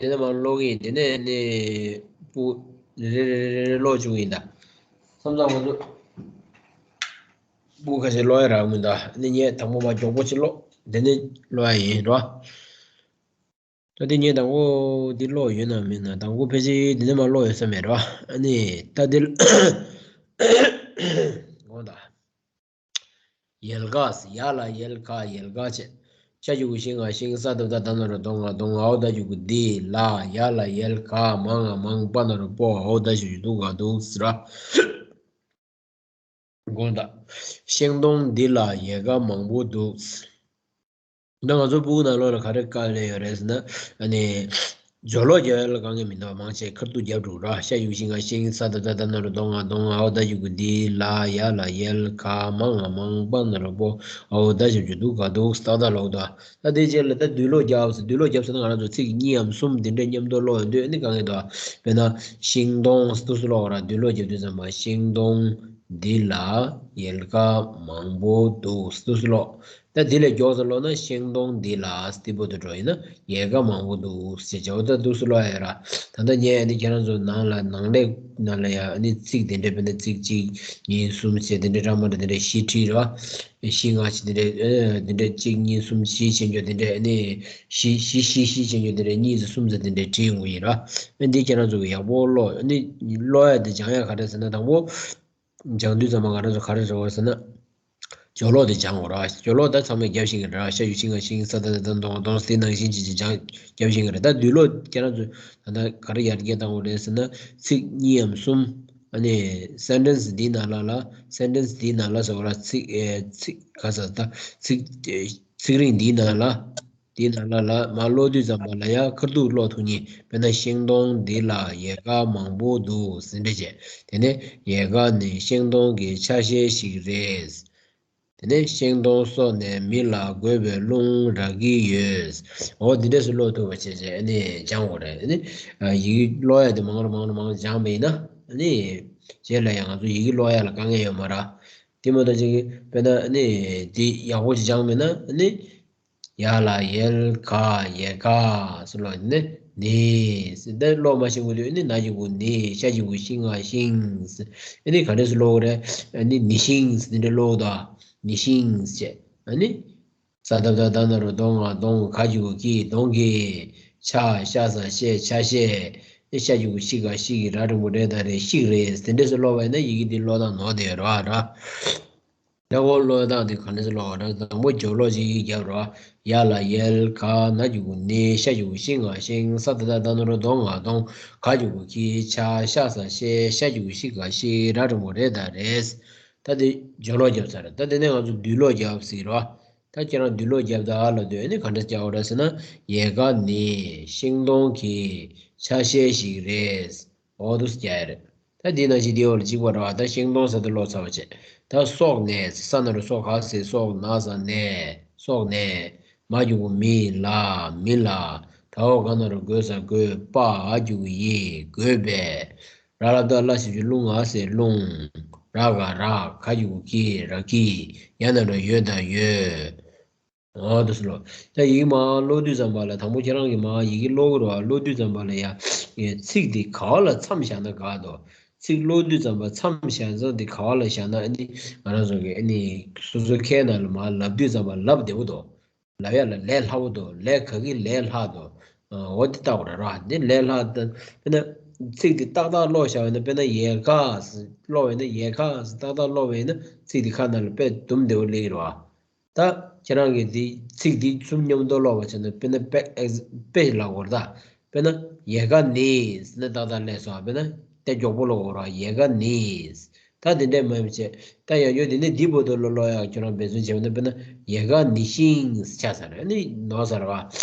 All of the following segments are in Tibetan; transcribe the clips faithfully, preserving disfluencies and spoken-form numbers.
དེ་ནས་མར་ཀློག་གི་ཡིན། དེ་ནས་ནི་སྤུ་རེ་རེ་རེ་རེ་རེ་ཀློག་བཅུག་གི་ཡིན་ད། མཚམས་མཚམས་ང་ཚོ་སྤུ་ཁ་ཤས་ཀློག་ཡ་རག་མི་འདུག་ཨ་ནི་ངས་དང་པོ་མར་མགྱོགས་པོ་ཅིག་ཀློག་དེ་ནས་ཀློག་ཡ་ཡིན་རོ། ད་དེ་ངས་དང་པོ་འདི་ཀློག་ཡོད་ན་མེད་ན། དང་པོ་ཕལ་ཆེར་འདི་ནས་མར་ཀློག་ཡོད་ས་མེད་རོ། ཨ་ནི་ད་འདི་དགོངས་དག་ཡལ་ག། ཡ་ལ་ཡལ་ག། ཡལ་ག་བྱས། ཤ་གི་གུ་ཤི་ང་ཤིང་། ས་ད་བཏགས་སྡ་ན་རོ་སྡོ། ང་སྡོང་། འའོ་ད་གི་གུ་འདི། ལ། ཡ་ལ་ཡལ་ག་མ་ང་མང་། པ་ན་རོ་པོ། འའོ་ད་གི་གུ་འདུ། ག་འདུག་ཟེར་ར། དགོངས་དག་ཤིང་སྡོང་འདི་ལ་ཡལ་ག་མང་པོ་འདུག་ད་ང་ཚོ་སྤུ་གུ་ནང་ལོགས་ལ་ག་རེ་བཀའ་ལས་ཡོད་རེད་ཟེར་ན། ཨ་ནི། སྦྱོར་ཀློག་རྒྱབ་ཡ་ལ་དཀའ་ངལ་མི་འདུག་མང་ཆེ་ཁ་ཐུག་རྒྱབ་འགྲོ་ར། ཤ་གི་གུ་ཤི་ང་ཤིང་། ས་ད་བཏགས་སྡ་ན་རོ་སྡོ། ང་སྡོང་། འའོ་ད་གི་གུ་འདི། ལ། ཡ་ལ་ཡལ་ག་མ་ང་མང་། པ་ན་རོ་པོ། འའོ་ད་གི་གུ་འདུ། ག་འདུག་ཏག་ཏག་ཀློག་འདུག་ད་དེ་རྗེས་ལ་ད་བསྡུས་ཀློག་རྒྱབ་ཟེར། བསྡུས་ཀློག་རྒྱབ་ཟེར་ན་ང་རང་ཚོ་ཚིག་གཉིས་འམ་གསུམ་དེ་འདྲ་མཉམ་དུ་ཀློག་ཡོང་དུས་ཨ་ནི་དཀའ་ངལ་འདུག་དཔེར་ན་ཤིང་སྡོང་ཟེར་དུས་སུ་ཀློག་ར། བསྡུས་ཀློག་རྒྱབ་དུས་ཙམ་པ་ཤིང་སྡོང་འདི་ལ་ཡལ་ག་མང་པོ་འདུག་ཟེར་དུས་སུ་ཀློག་ད་འདི་ལས་མགྱོགས་སུ་ཀློག་ན་ཤིང་སྡོང་འདི་ལ་སྟེ་པོ་དུ་འགྲོ་ཡིན་ན་ཡལ་ག་མང་པོ་འདུག་ཟེར་བྱ་བ་ད་འདུག་སུ་ཀློག་ཡ་ར། ད་ལྟ་ངས་ཨ་ནི་ཁྱེད་རང་ཚོ་ནང་ལ་ནང་ལས་ནང་ལ་ཡ་ཨ་ནི་ཚིག་དེ་འདྲ། དཔེར་ན་ཚིག་གཅིག་གཉིས་གསུམ་བྱས་དེ་འདྲ་འདྲ་མ་འདྲ་དེ་འདྲ་བཞི་བྲིས་ར། བཞི་ལྔ་བྱས་དེ་འདྲ། ཨ་དེ་འདྲ་གཅིག་གཉིས་གསུམ་བཞི་བྱས་འགྱོ་དེ་འདྲ། ཨ་ནི་བཞི་བཞི་བཞི་བཞི་བྱས་འགྱོ་དེ་འདྲ། གཉིས་ཙམ་གསུམ་ཙམ་དེ་འདྲ་བྲིས་ཡོང་གི་ཡིན་ར། ཨ་འདི་ཁྱེད་རང་ཚོ་གི་ཡག་པོ་ཀློག་ཨ་ནི་ཀློག་ཡ་དེ་སྦྱང་ཡ་ག་རེ་ཟེར་ན། དང་པོ་སྦྱང་དུས་ཙམ་པ་ང་རང་ཚོ་ག་རེ་རེད་བ་ཟེར་ན། སྦྱོར་ཀློག་དེ་སྦྱང་དགོས་ར། སྦྱོར་ཀློག་ད་ཚང་མས་རྒྱབ་ཤེས་ཀྱི་རེད་ར། ཤ་གི་གུ་ཤི་ང་ཤིང་། ས་ད་བཏགས་སྡ་ན་རོ་སྡོང་། དེ་ནང་བཞིན་བྱས་བྱས་སྦྱང་རྒྱབ་ཤེས་ཀྱི་རེད། ད་བསྡུས་ཀློག་ཁྱེད་རང་ཚོ་ད་ལྟ་ག་རེ་ཡར་རྒྱས་བཏང་དགོས་རེད་ཟེར་ན། ཚིག་གཉིས་འམ་གསུམ། ཨ་ནི་སེན་ཊེན་སི་འདིའི་ནང་ལ་ལ། སེན་ཊེན་སི་འདིའི་ནང་ལ་ཟེར་བ་ལ་ཚིག་ཨེ་ཚིག་ག་ས་ད་ཚིག་ཚིག་རིང་འདིའི་ནང་ལ། དེའི་ནང་ལ་ལ་མར་ཀློག་དུས་ཙམ་པ་ལ་ཡ་ཁ་ཐུག་ཀློག་ཐུབ་མཁན། དཔེར་ན་ཤིང་སྡོང་འདི་ལ་ཡལ་ག་མང་པོ་འདུག་ཟེར་འདྲ་བྱས། དེ་ནས་ཡལ་ག་ནི་ཤིང་སྡོང་གི་ཆ་ཤས་ཤིག་རེད། དེ་ནས་ཤིང་སྡོང་སོགས་ནས་མི་ལ་དགོས་པའི་རླུང་རག་གི་ཡོད། འོ་འདི་འདྲས་སུ་ཀློག་ཐུབ་པ་བྱས་བྱས་ཨ་ནི་སྦྱང་དགོས་རེད། ཨ་ནི་ཡི་གེ་ཀློག་ཡ་དེ་མང་རུ་མང་རུ་མང་རུ་སྦྱངས་པ་ཡིན་ན་ཨ་ནི་རྗེས་ལ་ཡང་ང་ཚོ་ཡི་གེ་ཀློག་ཡ་ལ་དཀའ་ངལ་ཡོད་མ་རེད། དེ་མ་གཏོགས་ཅིག་དཔེར་ན་ཨ་ནི་དེ་ཡག་པོ་ཅིག་སྦྱངས་མེད་ན་ཨ་ནི། ཡ་ལ་ཡལ་ག་ཡལ་ག་ཟེར་ལབ་ནས་ནི་ཟེར། འདི་ཀློག་མ་ཤེས་གོ་དུས་ནི་ན་གི་གུ་ནི། ཤ་གི་གུ་ཤི་ང་ཤིང་ཟེར། ཨ་ནི་ག་འདྲས་སུ་ཀློག་རེད། ཨ་ནི་ནི་ཤིང་ཟེར་འདི་འདྲ་ཀློག་དང་། ནི་ཤིང་ཟེར། ཨ་ནི་ས་ད་བཏགས་སྡ་ན་རོ་སྡོ། ང་སྡོང་། ག་གི་གུ་གི་གདོང་གི། ཆ་ཤ་ས་ཤས་ཆ་ཤས། ཨ་ནི་ཤ་གི་གུ་ཤི་ག་ཤིག་གི། ར་འགྲེང་བུ་རེ་ད་རེད། ཤིག་རེད། དེ་འདྲས་སུ་ཀློག་པ་ཡིན་ན་ཡི་གེ་འདི་ཀློག་སྟངས་ནོར་བསྡད་ཡོད་རེད་བ་ར། ད་འོ་ཀློག་སྟངས་དེ་ག་འདྲས་སེ་ཀློག་པ་རེད། དང་པོ་སྦྱོར་ཀློག་ཅིག་རྒྱབ་རོགས། ཡ་ལ་ཡལ་ག་ན་གི་གུ་ནི། ཤ་གི་གུ་ཤི་ང་ཤིང་། ས་ད་བཏགས་སྡ་ན་རོ་སྡོ། ང་སྡོང་། ག་གི་གུ་གི། ཆ་ཤ་ས་ཤས། ཤ་གི་གུ་ཤི་ག་ཤིག། ར་འགྲེང་བུ་རེ་ད་རེད། ད་དེ་སྦྱོར་ཀློག་རྒྱབ་ཚར། ད་དེ་ནས་ང་ཚོ་བསྡུས་ཀློག་རྒྱབ་ཟེར་རོགས། ད་ཁྱེད་རང་བསྡུས་ཀློག་རྒྱབ་ད་ཨ་ལ་འདོད་ནི་ག་འདྲས་རྒྱག་དགོས་རེད་ཟེར་ན། ཡལ་ག་ནི་ཤིང་སྡོང་གི་ཆ་ཤས་ཤིག་རེད། འོ་འདུག་སེ་རྒྱག་ཡ་རེད། ད་འདི་ནང་བཞིན་འདི་འོག་ལ་གཅིག་པ་རེད་བ། ད་ཤིང་སྡོང་ཟེར་དུས་ཀློག་ཚར་བ་བྱས། ད་སོགས་ནས། ས་ན་རོ་སོ་ག་ས་སོགས། ན་ས་ནས། སོགས་ནས། མ་གི་གུ་མི། ལ། མི་ལ། ད་འོག་ག་ན་རོ་དགོ་ས་དགོས། པ་འ་གི་གུ་འི། དགོས་པས། ར་ལ་བཏགས་རླ་ཞབས་ཀྱུ་རླུ་ང་ས་རླུང་། ར་ག་རག་ག་གི་གུ་གི། རག་གི། ཡ་ན་རོ་ཡོ་ད་ཡོད། འོ་འདུག་སེ་ཀློག་ད་ཡི་གེ་མར་ཀློག་དུས་ཙམ་པ་ལ་དང་པོ་ཁྱེད་རང་གིས་མར་ཡི་གེ་ཀློག་གི་རེད་བ། ཀློག་དུས་ཙམ་པ་ལ་ཡ་ཚིག་འདི་ག་བ་ལ་མཚམས་བཞག་ན་དགའ་འདུག་ཚིག་ཀློག་དུས་ཙམ་པ་མཚམས་བཞག་ས་འདི་ག་བ་ལ་བཞག་ན་ཨ་ནི་ང་རང་ཚོ་གི་ཨ་ནི་སོ་སོའི་ཁའི་ནང་ལ་མར་ལབ་དུས་ཙམ་པ་ལབ་བདེ་པོ་འདུག་ལབ་ཡ་ལ་ལས་སླ་པོ་འདུག་ལས་ག་གི་ལས་སླ་འདུག་འོ་འདི་ལྟ་དགོས་རེད་བ། འདི་ལས་སླ། དཔེར་ན་ཚིག་འདི་ཏག་ཏག་ཀློག་བཞག་པ་ཡིན་ན། དཔེར་ན་ཡལ་ག་ཟེར་ཀློག་པ་ཡིན་ན། ཡལ་ག་ཟེར་ཏག་ཏག་ཀློག་པ་ཡིན་ན་ཚིག་འདི་ཁ་ནང་ལ་དཔེ་དུམ་བདེ་པོ་སླེབས་ཀྱི་རེད་བ། ད་ཁྱེད་རང་གིས་འདི་ཚིག་འདི་གསུམ་མཉམ་དུ་ཀློག་པ་བྱས་ན། དཔེར་ན་དཔེ་ཨེག་དཔེ་ལབ་དགོས་རེད་ད། དཔེར་ན་ཡལ་ག་ནི་ཟེར་ན་ཏག་ཏག་སླེབས་སོང་། དཔེར་ན་དེ་མགྱོགས་པོ་ཀློག་དགོས་རེད་བ། ཡལ་ག་ནི། ད་དེ་འདྲས་མ་བྱས། ད་ཡང་བསྐྱར་དེ་ནས་འདི་བར་དུ་ལ་ཀློག་ཡག་ཁྱོད་རང་འབད་བརྩོན་བྱས་པ་ན། དཔེར་ན་ཡལ་ག་ནི་ཤིང་ཆགས་ཚར། ཨ་ནི་ནོར་ཚར་བ།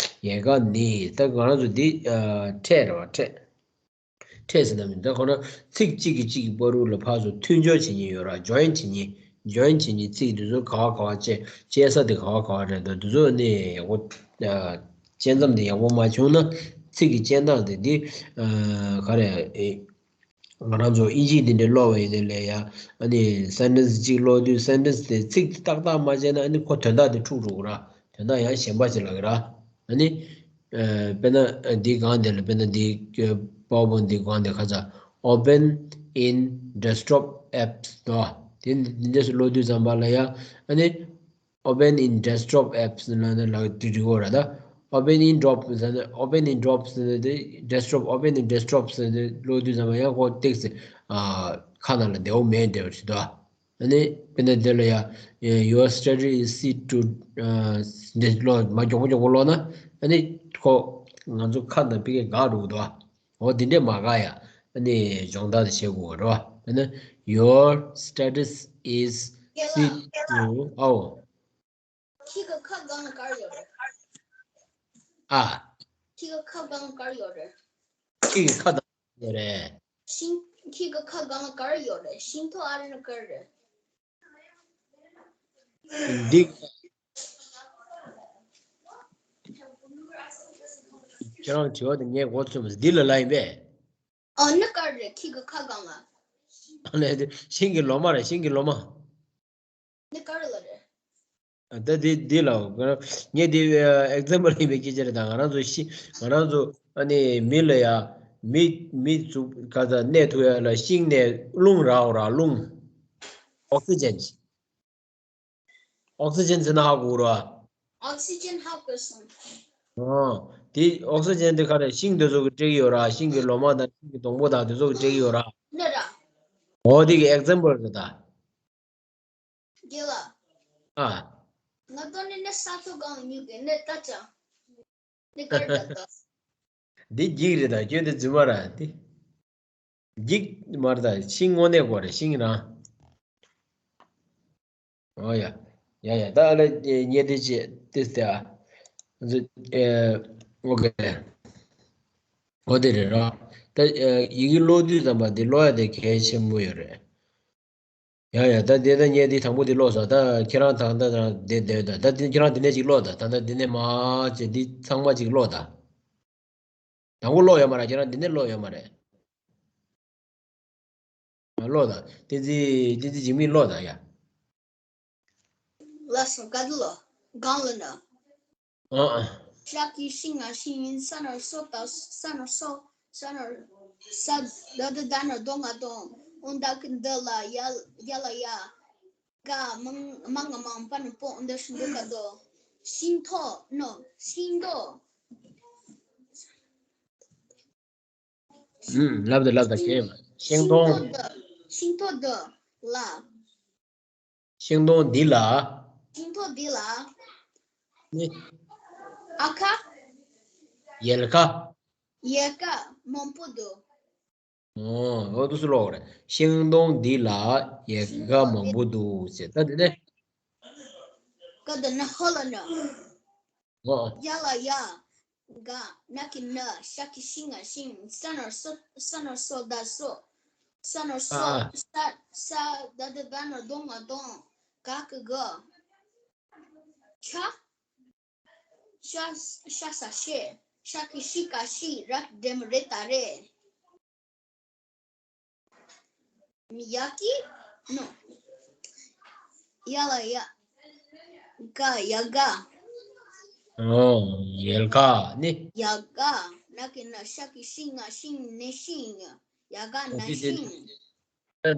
ཡལ་ག་ནི། ད་ང་རང་ཚོ་འདི་ཨ་ཕྲད་རེད་བ། ཕྲད། ཕྲད་ཟེར་ན་མིན། ད་ཁོ་ན་ཚིག་གཅིག་གིས་གཅིག་གི་བར་དུ་ལ་ཕར་ཚུར་མཐུད་སྦྱོར་བྱེད་མཁན་ཡོད་ར། ཇོ་ཡིན་བྱེད་མཁན། ཇོ་ཡིན་བྱེད་མཁན་ཚིག་འདི་ཚོ་ག་བ་ག་བ་བཅད། བཅད་ས་དེ་ག་བ་ག་བ་རེད་འདུག་འདི་ཚོ་ནི་ཡག་པོ་ཨ་དཔྱད་མཚམས་དེ་ཡག་པོ་མ་བྱུང་ན་ཚིག་གི་དཔྱད་སྟངས་དེ་འདི་ཨ་ག་རེ་ཨེ། ང་རང་ཚོ་ཨིན་ཇི་འདི་འདྲ་ཀློག་པ་ཡིན་ནའི་ལས་ཡ། ཨ་ནི་སེན་ཊེན་སི་གཅིག་ཀློག་དུས་སེན་ཊེན་སི་དེ་ཚིག་དེ་ཏག་ཏག་མ་བྱས་ན་ཨ་ནི་ཁོ་དོན་དག་དེ་འཁྲུག་འགྲོ་གི་ར། དོན་དག་ཡང་གཞན་པ་ཅིག་ལབ་ཀྱི་ར། ཨ་ནི་ དཔེར་ན་འདི་སྒང་དེ་ལ་དཔེར་ན་འདི་པ་ཝར་པོའིན་ཊི་འདི་སྒང་དེ་ཁ་ཚ་open in desktop apps དོ། དེ་འདི་འདྲས་སུ་ཀློག་དུས་ཙམ་པ་ལ་ཡ་ཨ་ནི open in desktop apps ལ་ནི་ལ་དུས་འགྲིག་གོ་ར་ད། open in drop ཟེར་ན་open in drop ཟེར་ན་དེ་desktop open in desktop ཟེར་ན་ཀློག་དུས་ཙམ་པ་ཡང་ཁོ་ཏིག་སེ་ཁ་ནང་ལ་བདེ་བོ་མེད་བདེ་བ་ཞིག་འདུག་ཨ་ནི་དཔེར་ན་དེ་ལ་ཡ་your study is set to འདི་ཀློག་མ་མགྱོགས་པོ་མགྱོགས་པོ་ཀློག་ན་ཨ་ནི་ཁོ་ང་ཚོ་ཁ་ནང་ཕ་གི་འགག་འགྲོ་གི་འདུག་འོ་དེ་འདྲས་མ་དགའ་ཡ། ཨ་ནི་སྦྱོང་བརྡར་དེ་བྱེད་དགོས་རེད་བ། ཨ་ནི་your status is fit to ཨའོ། ཁྱི་གི་ཁ་སྒང་ལ་ག་རེ་ཡོད་རེད། ཨ། ཁྱི་གི་ཁ་སྒང་ལ་ག་རེ་ཡོད་རེད། ཁྱི་གི་ཁ་སྒང་ཡོད་རེད། ཤིང་། ཁྱི་གི་ཁ་སྒང་ལ་ག་རེ་ཡོད་རེད། ཤིང་ཐོག་ཨ་རི་ན་ག་རེ་རེད། འདི། ཁྱེད་རང་དྲི་བ་དེ་ངས་མགོ་ཚོས་མ་འདི་ལ་ལ་ཡིན་པས། ཨ་ནི་ག་རེ་རེད། ཁྱི་གི་ཁ་སྒང་ལ། ཨ་ནི་དེ་ཤིང་གི་ལོ་མ་རེད། ཤིང་གི་ལོ་མ། ནི་ག་རེ་ལ་རེད། ད་འདི་འདི་ལ་ངས་འདི་ཨེག་ཛམ་པལ་ཡིན་པའི་སྐད་ཆ་རེད། ད་ང་རང་ཚོ་ཤི་ང་རང་ཚོ་ཨ་ནི་མི་ལ་ཡ་མི་མི་ཚུགས་ག་ཚ་གནས་ཐུབ་ཡ་ལ་ཤིང་ནས་རླུང་རག་ར་རླུང་། ཨོག་སི་ཇན། ཨོག་སི་ཇན་ཟེར་ན་ཧ་གོ་ར། ཨོག་སི་ཇན་ཧ་གོ་སོང་། ཨོ། དེ་ཨོག་སི་ཇན་དེ་ག་རེ་ཤིང་དེ་ཚོ་གི་སྤྲད་ཀྱི་ཡོད་ར། ཤིང་གི་ལོ་མ་དང་ཤིང་གི་སྡོང་པོ་དང་དེ་ཚོ་གི་སྤྲད་ཀྱི་ཡོད་ར། ནི་ར། ཨོ་དེ་གི་ཨེག་ཛམ་པལ་རེད་ད། རྒན་ལགས། ཨ། ང་ཚོ་ནི་ནི་ས་ཐོག་གང་ཉུལ་གི་ནི་ལྟ་ཅང་། ནི་གར་ལྟ་ད། འདི་འགྱིག་རེད་ད། ཁྱོད་འདི་རྫུན་མ་ར་འདི། འགྱིག་མ་རེད་ད། ཤིང་དངོས་གནས་དགོས་རེད། ཤིང་རང་། ཨོ་ཡ། ཡ་ཡ། ད་ཨ་ལ་ཉེ་དེ་ཅེ་ཏིས་ཏེ་ཨ། ཨེ། ཨོ་ཀེ། ཨོ་དེ་རེད་ར། ད་ཡི་གེ་ཀློག་དུས་ཙམ་པ་འདི་ཀློག་ཡ་དེ་གལ་ཆེན་པོ་ཡོད་རེད། ཡ་ཡ། ད་དེ་ད་ངས་འདི་དང་པོ་འདི་ཀློག་སོང་། ད་ཁྱེད་རང་ད་ད་ད་འདི་འདི་ད་ད་འདི་ཁྱེད་རང་འདི་ནས་ཅིག་ཀློག་ད། ད་ད་འདི་ནས་མ་ཅེ་འདི་ཚང་མ་ཅིག་ཀློག་ད། དང་པོ་ཀློག་ཡོད་མ་རེད། ཁྱེད་རང་འདི་ནས་ཀློག་ཡོད་མ་རེད། ཀློག་ད། བསྟན་འཛིན་བསྟན་འཛིན་འཇིགས་མེད་ཀློག་ད་ཡ། ལགས་སོ། ག་དུ་ལོ། གང་ལ་ན། ཨ་ཨ། ཤ་ཀི་ཤི་ང་ཤི་ཡིན་ས་ན་སོ་ད་ས་ན་སོ་ས་ན་ས་ད་ད་ད་ན་དོ་ང་དོ་འོན་ད་ཀི་འདི་ལ་ཡ་ཡ་ལ་ཡ་ག་མང་མང་ང་མང་པ་ན་པོ་འདི་ཤི་འདུག་ག་དོ་ཤིང་ཐོག་ནོ་ཤིང་ཐོག་ཨུམ། ལབ་དང་ལབ་དང་། ཤིང་ཤིང་སྡོང་། ཤིང་ཐོག་འདི་ལ། ཤིང་སྡོང་འདི་ལ། ཤིང་ཐོག་འདི་ལ། ནི། ཨ་ཁ། ཡལ་ག། ཡལ་ག་མང་པོ་འདུག་ཨོ། འོ་དུ་སུ་ལོག་རེད། ཤིང་སྡོང་འདི་ལ་ཡལ་ག་མང་པོ་འདུག་ཟེར། ད་འདི་ནས། ཀ་ད་ན་ཧ་ལ་ན། ཨོ། ཡ་ལ་ཡ། ག་ན་ཀི་ན། ཤ་ཀི་ཤི་ང་ཤིང་། ས་ན་སོ་ས་ན་སོ་ད་སོ། ས་ན་སོ། ཨ་ཨ། ས་ས་ད་ད་ད་ན་དོ་ང་དོ། ག་ཀི་ག་ཤ། ཤ་ཤ་ས་ཤེ། ཤ་ཀི་ཤི་ཀ་ཤི། ར་ཀི་འགྲེང་བུ་རེ་ད་རེ། ཡ་ཀི་ནོ། ཡ་ལ་ཡ། ག་ཡ་ག་ཨོ། ཡལ་ག་ནི། ཡལ་ག་ན་ཀི་ན། ཤ་ཀི་ཤི་ང་ཤིང་། ནས་ཤིང་། ཡལ་ག་ན་ཤིང་།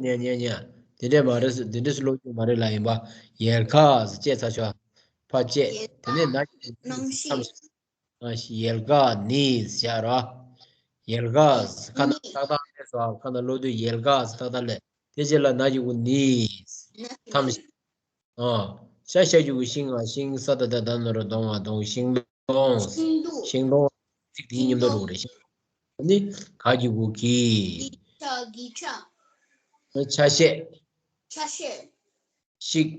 ཉན་ཉན་ཉན། དེ་འདྲས་མ་རེད། དེ་འདྲས་སུ་ཀློག་རྒྱུ་མ་རེད་ལ། ཡིན་པ། ཡལ་ག་ཟེར་བཅད་ཚར་ཤག་ཕར་བཅད། ཡལ་ག་དེ་ནས་ན་ནང་ཤིང་། ཨ་ཤི་ཡལ་ག་ནི་ཟེར་ར། ཡལ་ག་ཟེར་ཁ་ན་ནི་ཏག་ཏག་ལས་སོ། ཁ་ན་ཀློག་དུས་ཡལ་ག་ཟེར་ཏག་ཏག་ལས། དེ་རྗེས་ལ་ན་གི་གུ་ནི། ཐམས་ཤེས། ཨ། ཤ་ཤ་གི་གུ་ཤིང་། ང་ཤིང་། ས་ད་ད་ད་ན་རོ་སྡོང་། ང་སྡོང་། ཤིང་སྡོང་། ཤིང་སྡོང་། ཤིང་སྡོང་། ཚིག་དེའི་མཉམ་དུ་འགྲོ་གི་རེད། ཤིང་། ནི་ག་གི་གུ་གི། གི་ཆ་གི་ཆ། ཆ་ཤས། ཆ་ཤས། ཤིག་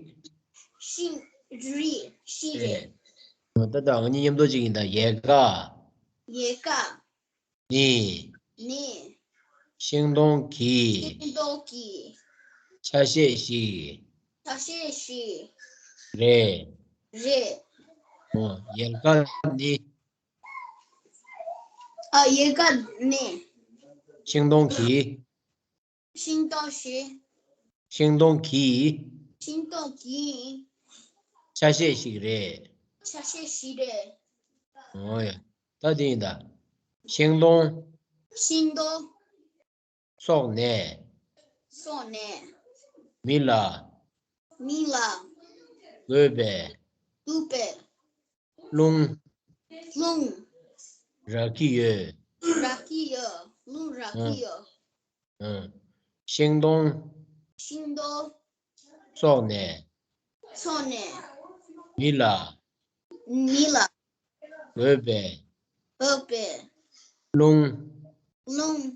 ཤིང་། རི། ཤིང་རེད། ད་ལྟ་ང་གཉིས་མཉམ་དུ་ཅིག་ཡིན་ད། ཡལ་ག་ཡལ་ག་ནི། ནི། ཤིང་སྡོང་གི། ཤིང་སྡོང་གི། ཆ་ཤས་ཤིག་ཆ་ཤས་ཤིག་རེད། རེད། ཨོ། ཡལ་ག་ནི། ཨ། ཡལ་ག་ནི། ཤིང་སྡོང་གི། ཤིང་སྡོང་ཞིག་ཤིང་སྡོང་གི། ཤིང་སྡོང་གི། ཆ་ཤས་ཤིག་རེད། ཆ་ཤས་ཤིག་རེད། ཨོ་ཡ། ད་དེ་ཡིན་ད། ཤིང་སྡོང་། ཤིང་སྡོང་། སོགས་ནས། སོགས་ནས། མི་ལ། མི་ལ། དགོས་པའི། དགོས་པའི། རླུང་། རླུང་། རག་གི་ཡོད། རག་གི་ཡོད། རླུང་རག་གི་ཡོད། ཨང་། ཤིང་སྡོང་། ཤིང་སྡོང་། སོགས་ནས། སོགས་ནས། མི་ལ། མི་ལ། དགོས་པའི། དགོས་པའི། རླུང་། རླུང་།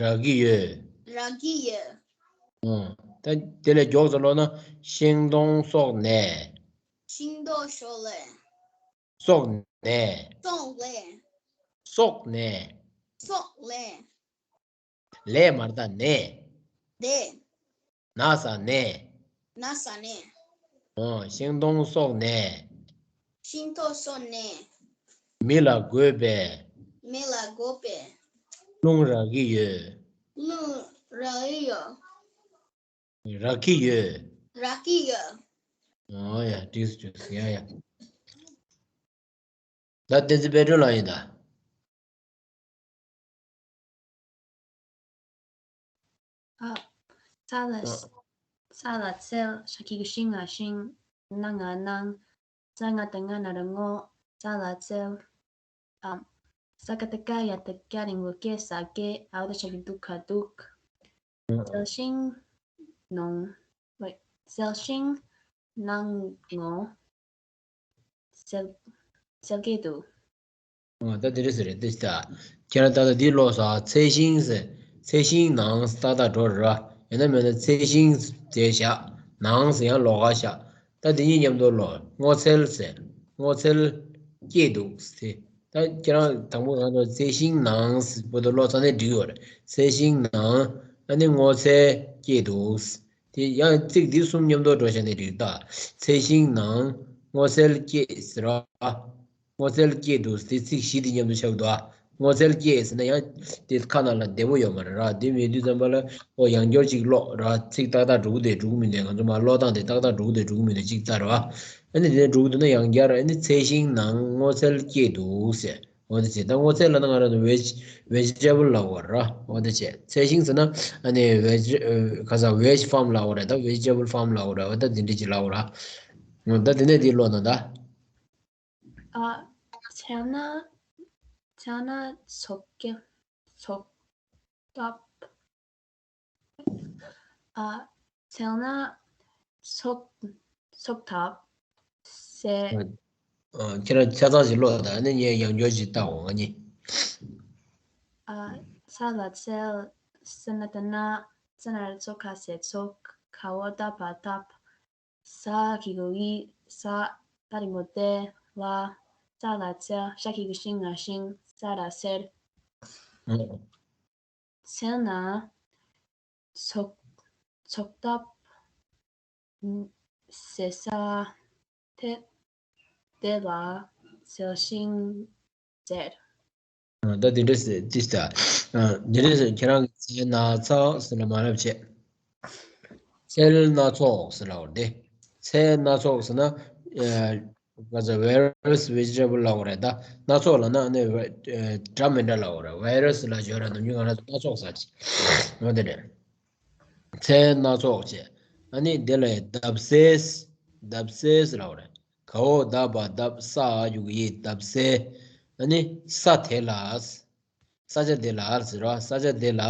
རག་གི་ཡོད། རག་གི་ཡོད། ཨང་། ད་དེ་ལས་མགྱོགས་སུ་ཀློག་ན། ཤིང་སྡོང་སོགས་ནས། ཤིང་སྡོང་སོགས་ལས། སོགས་ནས། སོགས་ལས། སོགས་ནས། སོགས་ལས། ལས་མར་ད་ནས། ནས། ན་ས་ནས། ན་ས་ནས། ཨོ། ཤིང་སྡོང་སོགས་ནས། ཤིང་སྡོང་སོགས་ནས། མི་ལ་དགོས་པའི། མི་ལ་དགོས་པའི། རླུང་རག་གི་ཡོད། རླུང་རག་གི་ཡོད། རག་གི་ཡོད། རག་གི་ཡོད། ཨོ་ཡ། འགྲིགས་འགྲིགས། ཡ་ཡ། ད་བསྟན་འཛིན་དཔལ་སྒྲོན་ལགས་ཡིན་ད། ཨ། ས་ལ་ས། ལ་སེལ། ཤ་གི་གུ་ཤིང་། ང་ཤིང་། ན་ང་སྣང་། ས་ང་བཏགས་སྔ་ན་རོ་སྔོ། ས་ལ་སེལ། ཨ། ས་ཀ་བཏགས་སྐ། ཡ་བཏགས་སྐྱ། རིང་པོ་སྐྱེ། ས་སྐྱེ། འ་འོག་ཏ་ཤ་གི་གུ་སྡུག་ག་སྡུག་སེལ་ཤིང་ནང་། ཝེ། སེལ་ཤིང་ནང་ངོ་། སེལ། སེལ་སྐྱེས་འདུག་ཨ། ད་དེ་འདྲ་ཟེར་རེད་དེ་ད། ཁྱེད་རང་ད་ལྟ་འདི་ཀློག་ས། ཚལ་ཤིང་ཟེར། ཚལ་ཤིང་ནང་ཏག་ཏག་འགྲོ་ར། ཡང་ན་མེད་ན་ཚལ་ཤིང་ཟེར་བཞག་ནང་ཟེར་ཡང་ལོགས་ཀ་བཞག་ད་དེ་གཉིས་མཉམ་དུ་ཀློག་སྔོ་ཚལ་ཟེར། སྔོ་ཚལ་སྐྱེས་འདུག་ཟེར། ད་ཁྱེད་རང་དང་པོ་གང་དུ་ཚལ་ཤིང་ནང་ཟེར་བོ་དུ་ཀློག་ཚར་ནས་འགྲིག་ཡོད་རེད། ཚལ་ཤིང་ནང་། ཨ་ནི་སྔོ་ཚལ་སྐྱེས་འདུག་དེ་ཡང་ཚིག་འདི་གསུམ་མཉམ་དུ་འགྲོ་བྱས་ནས་འགྲིག་ད། ཚལ་ཤིང་ནང་སྔོ་ཚལ་སྐྱེས་ཟེར་བ། སྔོ་ཚལ་སྐྱེས་འདུག་དེ་ཚིག་བཞི་དེ་མཉམ་དུ་ཆགས་འདུག་ཨ། སྔོ་ཚལ་སྐྱེས་ཟེར་ན་ཡང་དེ་ཁ་ནང་ལ་བདེ་པོ་ཡོད་མ་རེད་ར། དེ་མེད་དུས་ཙམ་པ་ལ་ཨོ་ཡང་བསྐྱར་ཅིག་ཀློག་ར། ཚིག་ཏག་ཏག་འགྲོ་གི་འདུག་འགྲོ་གི་མི་འདུག་ང་ཚོ་མར་ཀློག་སྟངས་དེ་ཏག་ཏག་འགྲོ་གི་འདུག་འགྲོ་གི་མི་འདུག་ཅིག་ལྟ་ར། ཨ་ནི་དེ་ནས་འགྲོ་གི་འདུག་ན་ཡང་བསྐྱར། ཨ་ནི་ཚལ་ཤིང་ནང་སྔོ་ཚལ་སྐྱེས་འདུག་ཟེར། འོ་དེ་བྱས། ད་སྔོ་ཚལ་ལབ་ན་ང་རང་ཚོ་veg vegetable ལབ་དགོས་ར། འོ་དེ་བྱས། ཚལ་ཤིང་ཟེར་ན་ཨ་ནི་veg ཨ་ག་ས་veg farm ལབ་དགོས་ར། ད་vegetable farm ལབ་དགོས་ར། འོ་ད་དེ་འདྲ་ཅིག་ལབ་དགོས་ར། འོ་ད་དེ་ནས་དེ་ཀློག་ན་ད། ཨ། ཚལ་ན། ཚལ་ན་ཚོགས་ཀྱི་ཚོགས་ཐབ། ཨ། ཚལ་ན་ཚོགས་ཚོགས་ཐབ་ཟེར། ཨ། ཁྱེད་རང་ཆ་ཚང་ཞིག་ཀློག་དང་། ཨ་ནི་ངས་ཡང་བསྐྱར་ཞིག་བལྟའོ་ང་གཉིས། ཨ། ས་ལ་སེལ། ས་ན་བཏགས་སྣ། ས་ན་རོ་སོ་ཀ་སེ་སོགས། ག་འོག་ཏ་བ་ཐབ། ས་གི་གུ་གི་ས། ཏ་རིང་པོ་ཏེ་ལ། ས་ལ་སེལ། ཤ་གི་གུ་ཤིང་། ང་ཤིང་། ས་ར་སེར། ཨ། ཚལ་ན་ཚོགས་ཚོགས་ཐབ་ཟེར་ས། དེ་དེ་ལ་ཚལ་ཤིང་ཟེར། ཨ། ད་དེ་འདྲ་ཟེར་ཅི་ལྟ། ཨ། དེ་འདྲ་ཟེར། ཁྱེད་རང་གི་ཚལ་སྣ་ཚོགས་ཟེར་ལ་མ་ལབ་བྱས། ཚལ་སྣ་ཚོགས་ཟེར་ལབ་པ་རེད། ཚལ་སྣ་ཚོགས་ཟེར་ན། ཨ། ག་ཚོད་various vegetable ལབ་པ་རེད། ད་སྣ་ཚོགས་ལབ་ན་ཨ་ནི་འདྲ་མི་འདྲ་ལབ་པ་རེད། various ལབ་ཡོད་ར། ནམ་རྒྱུན་ང་རང་ཚོ་སྣ་ཚོགས་ཟེར་ཅིག་འོ་དེ་རེད། ཚལ་སྣ་ཚོགས་བྱས། ཨ་ནི་དེ་ལ་ཡང་འདབ་གསལ། འདབ་གསལ་ཟེར་ལབ་པ་རེད། ག་འོག་ད་བ་འདབ། ས་གི་གུ་ཡི་འདབ་གསལ། ཨ་ནི་ས་དེ་ལ། ས་ཆ་དེ་ལ་ཟེར་བ། ས་ཆ་དེ་ལ་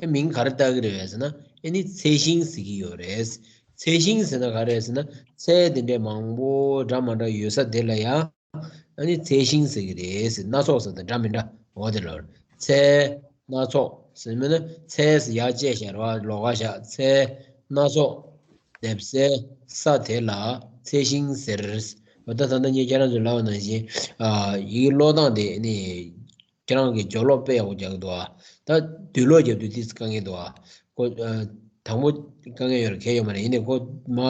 ཨེ་མིང་ག་རེ་བཏགས་ཀྱི་རེད་ཟེར་ན། ཨེ་ནི་ཚལ་ཤིང་ཟེར་གྱི་ཡོད་རེད། ཚལ་ཤིང་ཟེར་ན་ག་རེ་ཟེར་ན། ཚལ་དེ་འདྲའི་མང་པོ་འདྲ་མི་འདྲ་ཡོད་ས་དེ་ལ་ཡང་ཨ་ནི་ཚལ་ཤིང་ཟེར་གྱི་རེད་ཟེར། སྣ་ཚོགས་ཟེར་དང་འདྲ་མི་འདྲ་འོ་དེ་ལ། ཚལ་སྣ་ཚོགས་ཟེར་མིན་ན་ཚལ་ཟེར་ཡར་བཅད་བཞག་རེད་བ། ལོགས་ཀ་བཞག་ཚལ་སྣ་ཚོགས། འདབ་གསལ། ས་དེ་ལ་ཚལ་ཤིང་ཟེར། འོ་ད་ད་ལྟ་ངས་ཁྱེད་རང་ཚོ་ལབ་པ་ནང་བཞིན། ཨ། ཡི་གེ་ཀློག་སྟངས་དེ་ནི། ཁྱེད་རང་གིས་སྦྱོར་ཀློག་དཔེ་ཡག་པོ་རྒྱག་གི་འདུག་ཨ། ད་དུས་ལོག་རྒྱབ་དུས་ཏིས་དཀའ་ངལ་འདུག་ཨ། ཁོ། ཨ། དང་པོ་དཀའ་ངལ་ཡོད་རེད། གལ་ཡོད་མ་རེད། ཡིན་ནའི་ཁོ་མ།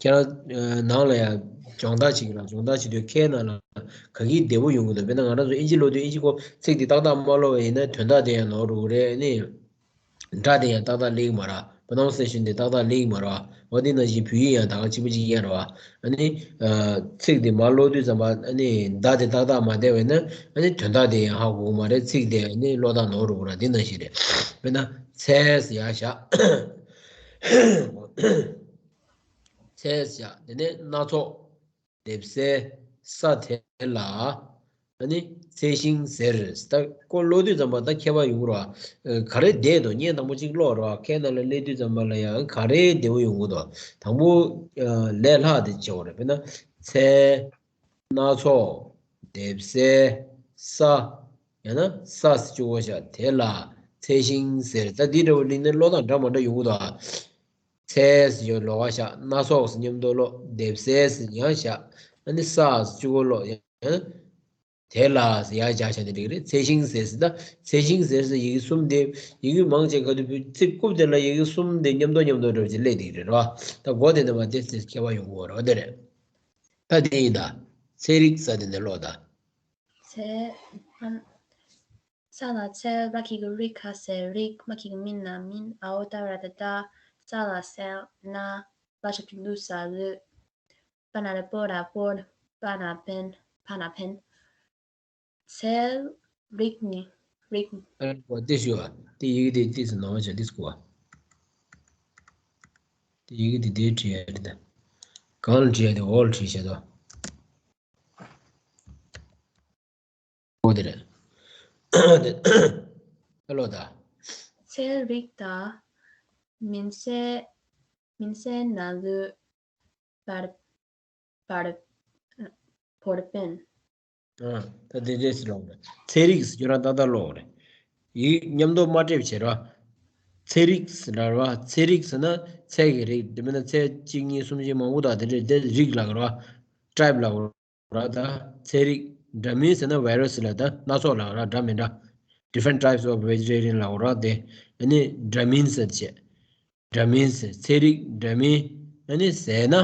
ཁྱེད་རང་ཨ་ནང་ལ་ཡང་སྦྱོང་བརྡར་བྱེད་ཀྱི་རེད། སྦྱོང་བརྡར་བྱེད་དུས་ཁའི་ནང་ལ་ག་གི་བདེ་པོ་ཡོང་གི་འདུག་དཔེར་ན་ང་རང་ཚོ་ཨིན་ཇི་ཀློག་དུས་ཨིན་ཇི་ཁོ་ཚིག་དེ་ཏག་ཏག་མ་ཀློག་པ་ཡིན་ན་དོན་དག་དེ་ཡང་ནོར་འགྲོ་གི་རེད། ཨ་ནི་སྒྲ་དེ་ཡང་ཏག་ཏག་སླེབས་ཀྱི་མ་རེད། pronunciation དེ་ཏག་ཏག་ལེགས་མ་རེད་བ། འོ་དེ་ནང་བཞིན་བོད་ཡིག་ཡང་ད་ག་གཅིག་པ་གཅིག་རྐྱང་རེད་བ། ཨ་ནི། ཚིག་དེ་མར་ཀློག་དུས་ཙམ་པ་ཨ་ནི་བརྡ་དེ་ཏག་ཏག་མ་བསྡད་པ་ཡིན་ན་ཨ་ནི་དོན་དག་དེ་ཡང་ཧ་གོ་གི་མ་རེད། ཚིག་དེ་ཨ་ནི་ཀློག་སྟངས་ནོར་འགྲོ་གི་རེད། དེ་ནང་བཞིན་རེད། དཔེར་ན་ཚལ་ཟེར་ཡ་བཞག་ཚལ་ཟེར་ཡ། དེ་ནས་སྣ་ཚོགས། སྡེབ་གསལ། ས་དེ་ལ། ཨ་ནི་ཚལ་ཤིང་ཟེར། ད་ཀོ་ཀློག་དུས་ཙམ་པ་ད་ཁྱད་པར་ཡོང་གི་རེད་བ། ག་རེ་བསྡད་འདུག་བརྙན་དང་པོ་གཅིག་ཀློག་རེད་བ། ཁའི་ནང་ལ་སླེབས་དུས་ཙམ་པ་ལ་ཡང་ག་རེ་བདེ་པོ་ཡོང་གི་འདུག་དང་པོ་ལས་སླ་དེ་བྱེད་དགོས་རེད། དཔེར་ན་ཚལ། སྣ་ཚོགས། སྡེབ་གསལ། ས། ཡང་ན་ས་ཟེར་གཅིག་པོ་བཞག་དེ་ལ་ཚལ་ཤིང་ཟེར། ད་འདི་འདྲ་བོ་ལེན་ན་ཀློག་སྟངས་འདྲ་མ་འདྲ་ཡོང་གི་འདུག་ཚལ་ཟེར་ཡོད་ལོགས་ཀ་བཞག་སྣ་ཚོགས་ཟེར་མཉམ་དུ་ཀློག་སྡེབ་གསལ་ཟེར་ཡང་བཞག་ཨ་ནི་ས་ཟེར་གཅིག་པོ་ཀློག་ཡང་དེ་ལ་ཟེར་ཡང་བཞག་བྱས་ནས་འགྲིག་གི་རེད། ཚལ་ཤིང་ཟེར་ཟེར་ད་ཚལ་ཤིང་ཟེར་ཟེར་ཡི་གེ་གསུམ་དེ་ཡི་གེ་མང་ཆེ་ག་དུས་བུ་ཚིག་རྐུབ་དེ་ལ་ཡི་གེ་གསུམ་དེ་མཉམ་དུ་མཉམ་དུ་འགྲོ་བྱེད་སླེབས་བསྡད་ཀྱི་རེད་རོ། ད་མགོ་དེ་ནས་མ་དེ་ཚེ་ཁྱད་པར་ཡོང་གི་རེད་བ། དེ་རེད། ད་དེ་ཡིན་ད། ཚལ་རིགས་ས་དེ་ནས་ཀློག་ད། ཚལ། ཨམ། ས་ལ་ཚལ། ར་གི་གུ་རི། ཁ་ས་རིག་མ་གི་གུ་མི་ན་མིན། འ་འོག་ཏ་ར་བཏགས་སྟ། ས་ལ་སལ། ན། ལ་ཞབས་ཀྱུ་ལུ་ས་ལུ། པ་ན་ར་པོ་ར་པོར། པ་ན་པན། ཕ་ན་ཕན། ཚལ་རིགས་ནི་རིགས། ཨ་རེ་བ་དེ་ཞུ་བ། དེ་ཡི་གེ་དེ་ཏིས་ནང་བ་ཆ་ཏིས་ཀོ་བ། དེ་ཡི་གེ་དེ་དེ་བྲིས་ཡ་རེད་ད། གང་ལ་བྲིས་ཡ་དེ་འོག་ལ་བྲིས་བྱས་དོ། འོ་དེ་རེད། ཨ་ལོ་ད། ཚལ་རིགས་དང་། མིན་སེ། མིན་སེ་ན་ལུ། བར། བར། བོར་པན། ཨ། ད་དེ་འདྲས་སུ་ལོག་རེད། ཚལ་རིགས་སུ་ཁྱོད་རང་ཏག་ཏག་ལོག་རེད། ཡིག་མཉམ་དུ་མ་སྤྲད་བྱེད་ར། ཚལ་རིགས་སུ་ལ་ར། ཚལ་རིགས་ཟེར་ན་ཚལ་གྱི་རིགས། དེ་མིན་ན་ཚལ་གཅིག་གཉིས་གསུམ་བཞི་མང་པོ་དང་དེ་འདྲས་དེ་རིགས་ལ་ར། ཊའིབ་ལ་ར། ད་ཚལ་རིགས། འདྲ་མིན་ཟེར་ན་བྷའི་ར་སི་ལ་ད་སྣ་ཚོགས་ལ་ར། འདྲ་མིན་འདྲ། Different types of vegetarian ལ་ར་དེ། ཨ་ནི་འདྲ་མིན་ཟེར་བྱེད། འདྲ་མིན་ཟེར། ཚལ་རིགས་འདྲ་མིན། ཨ་ནི་ཟས་ན་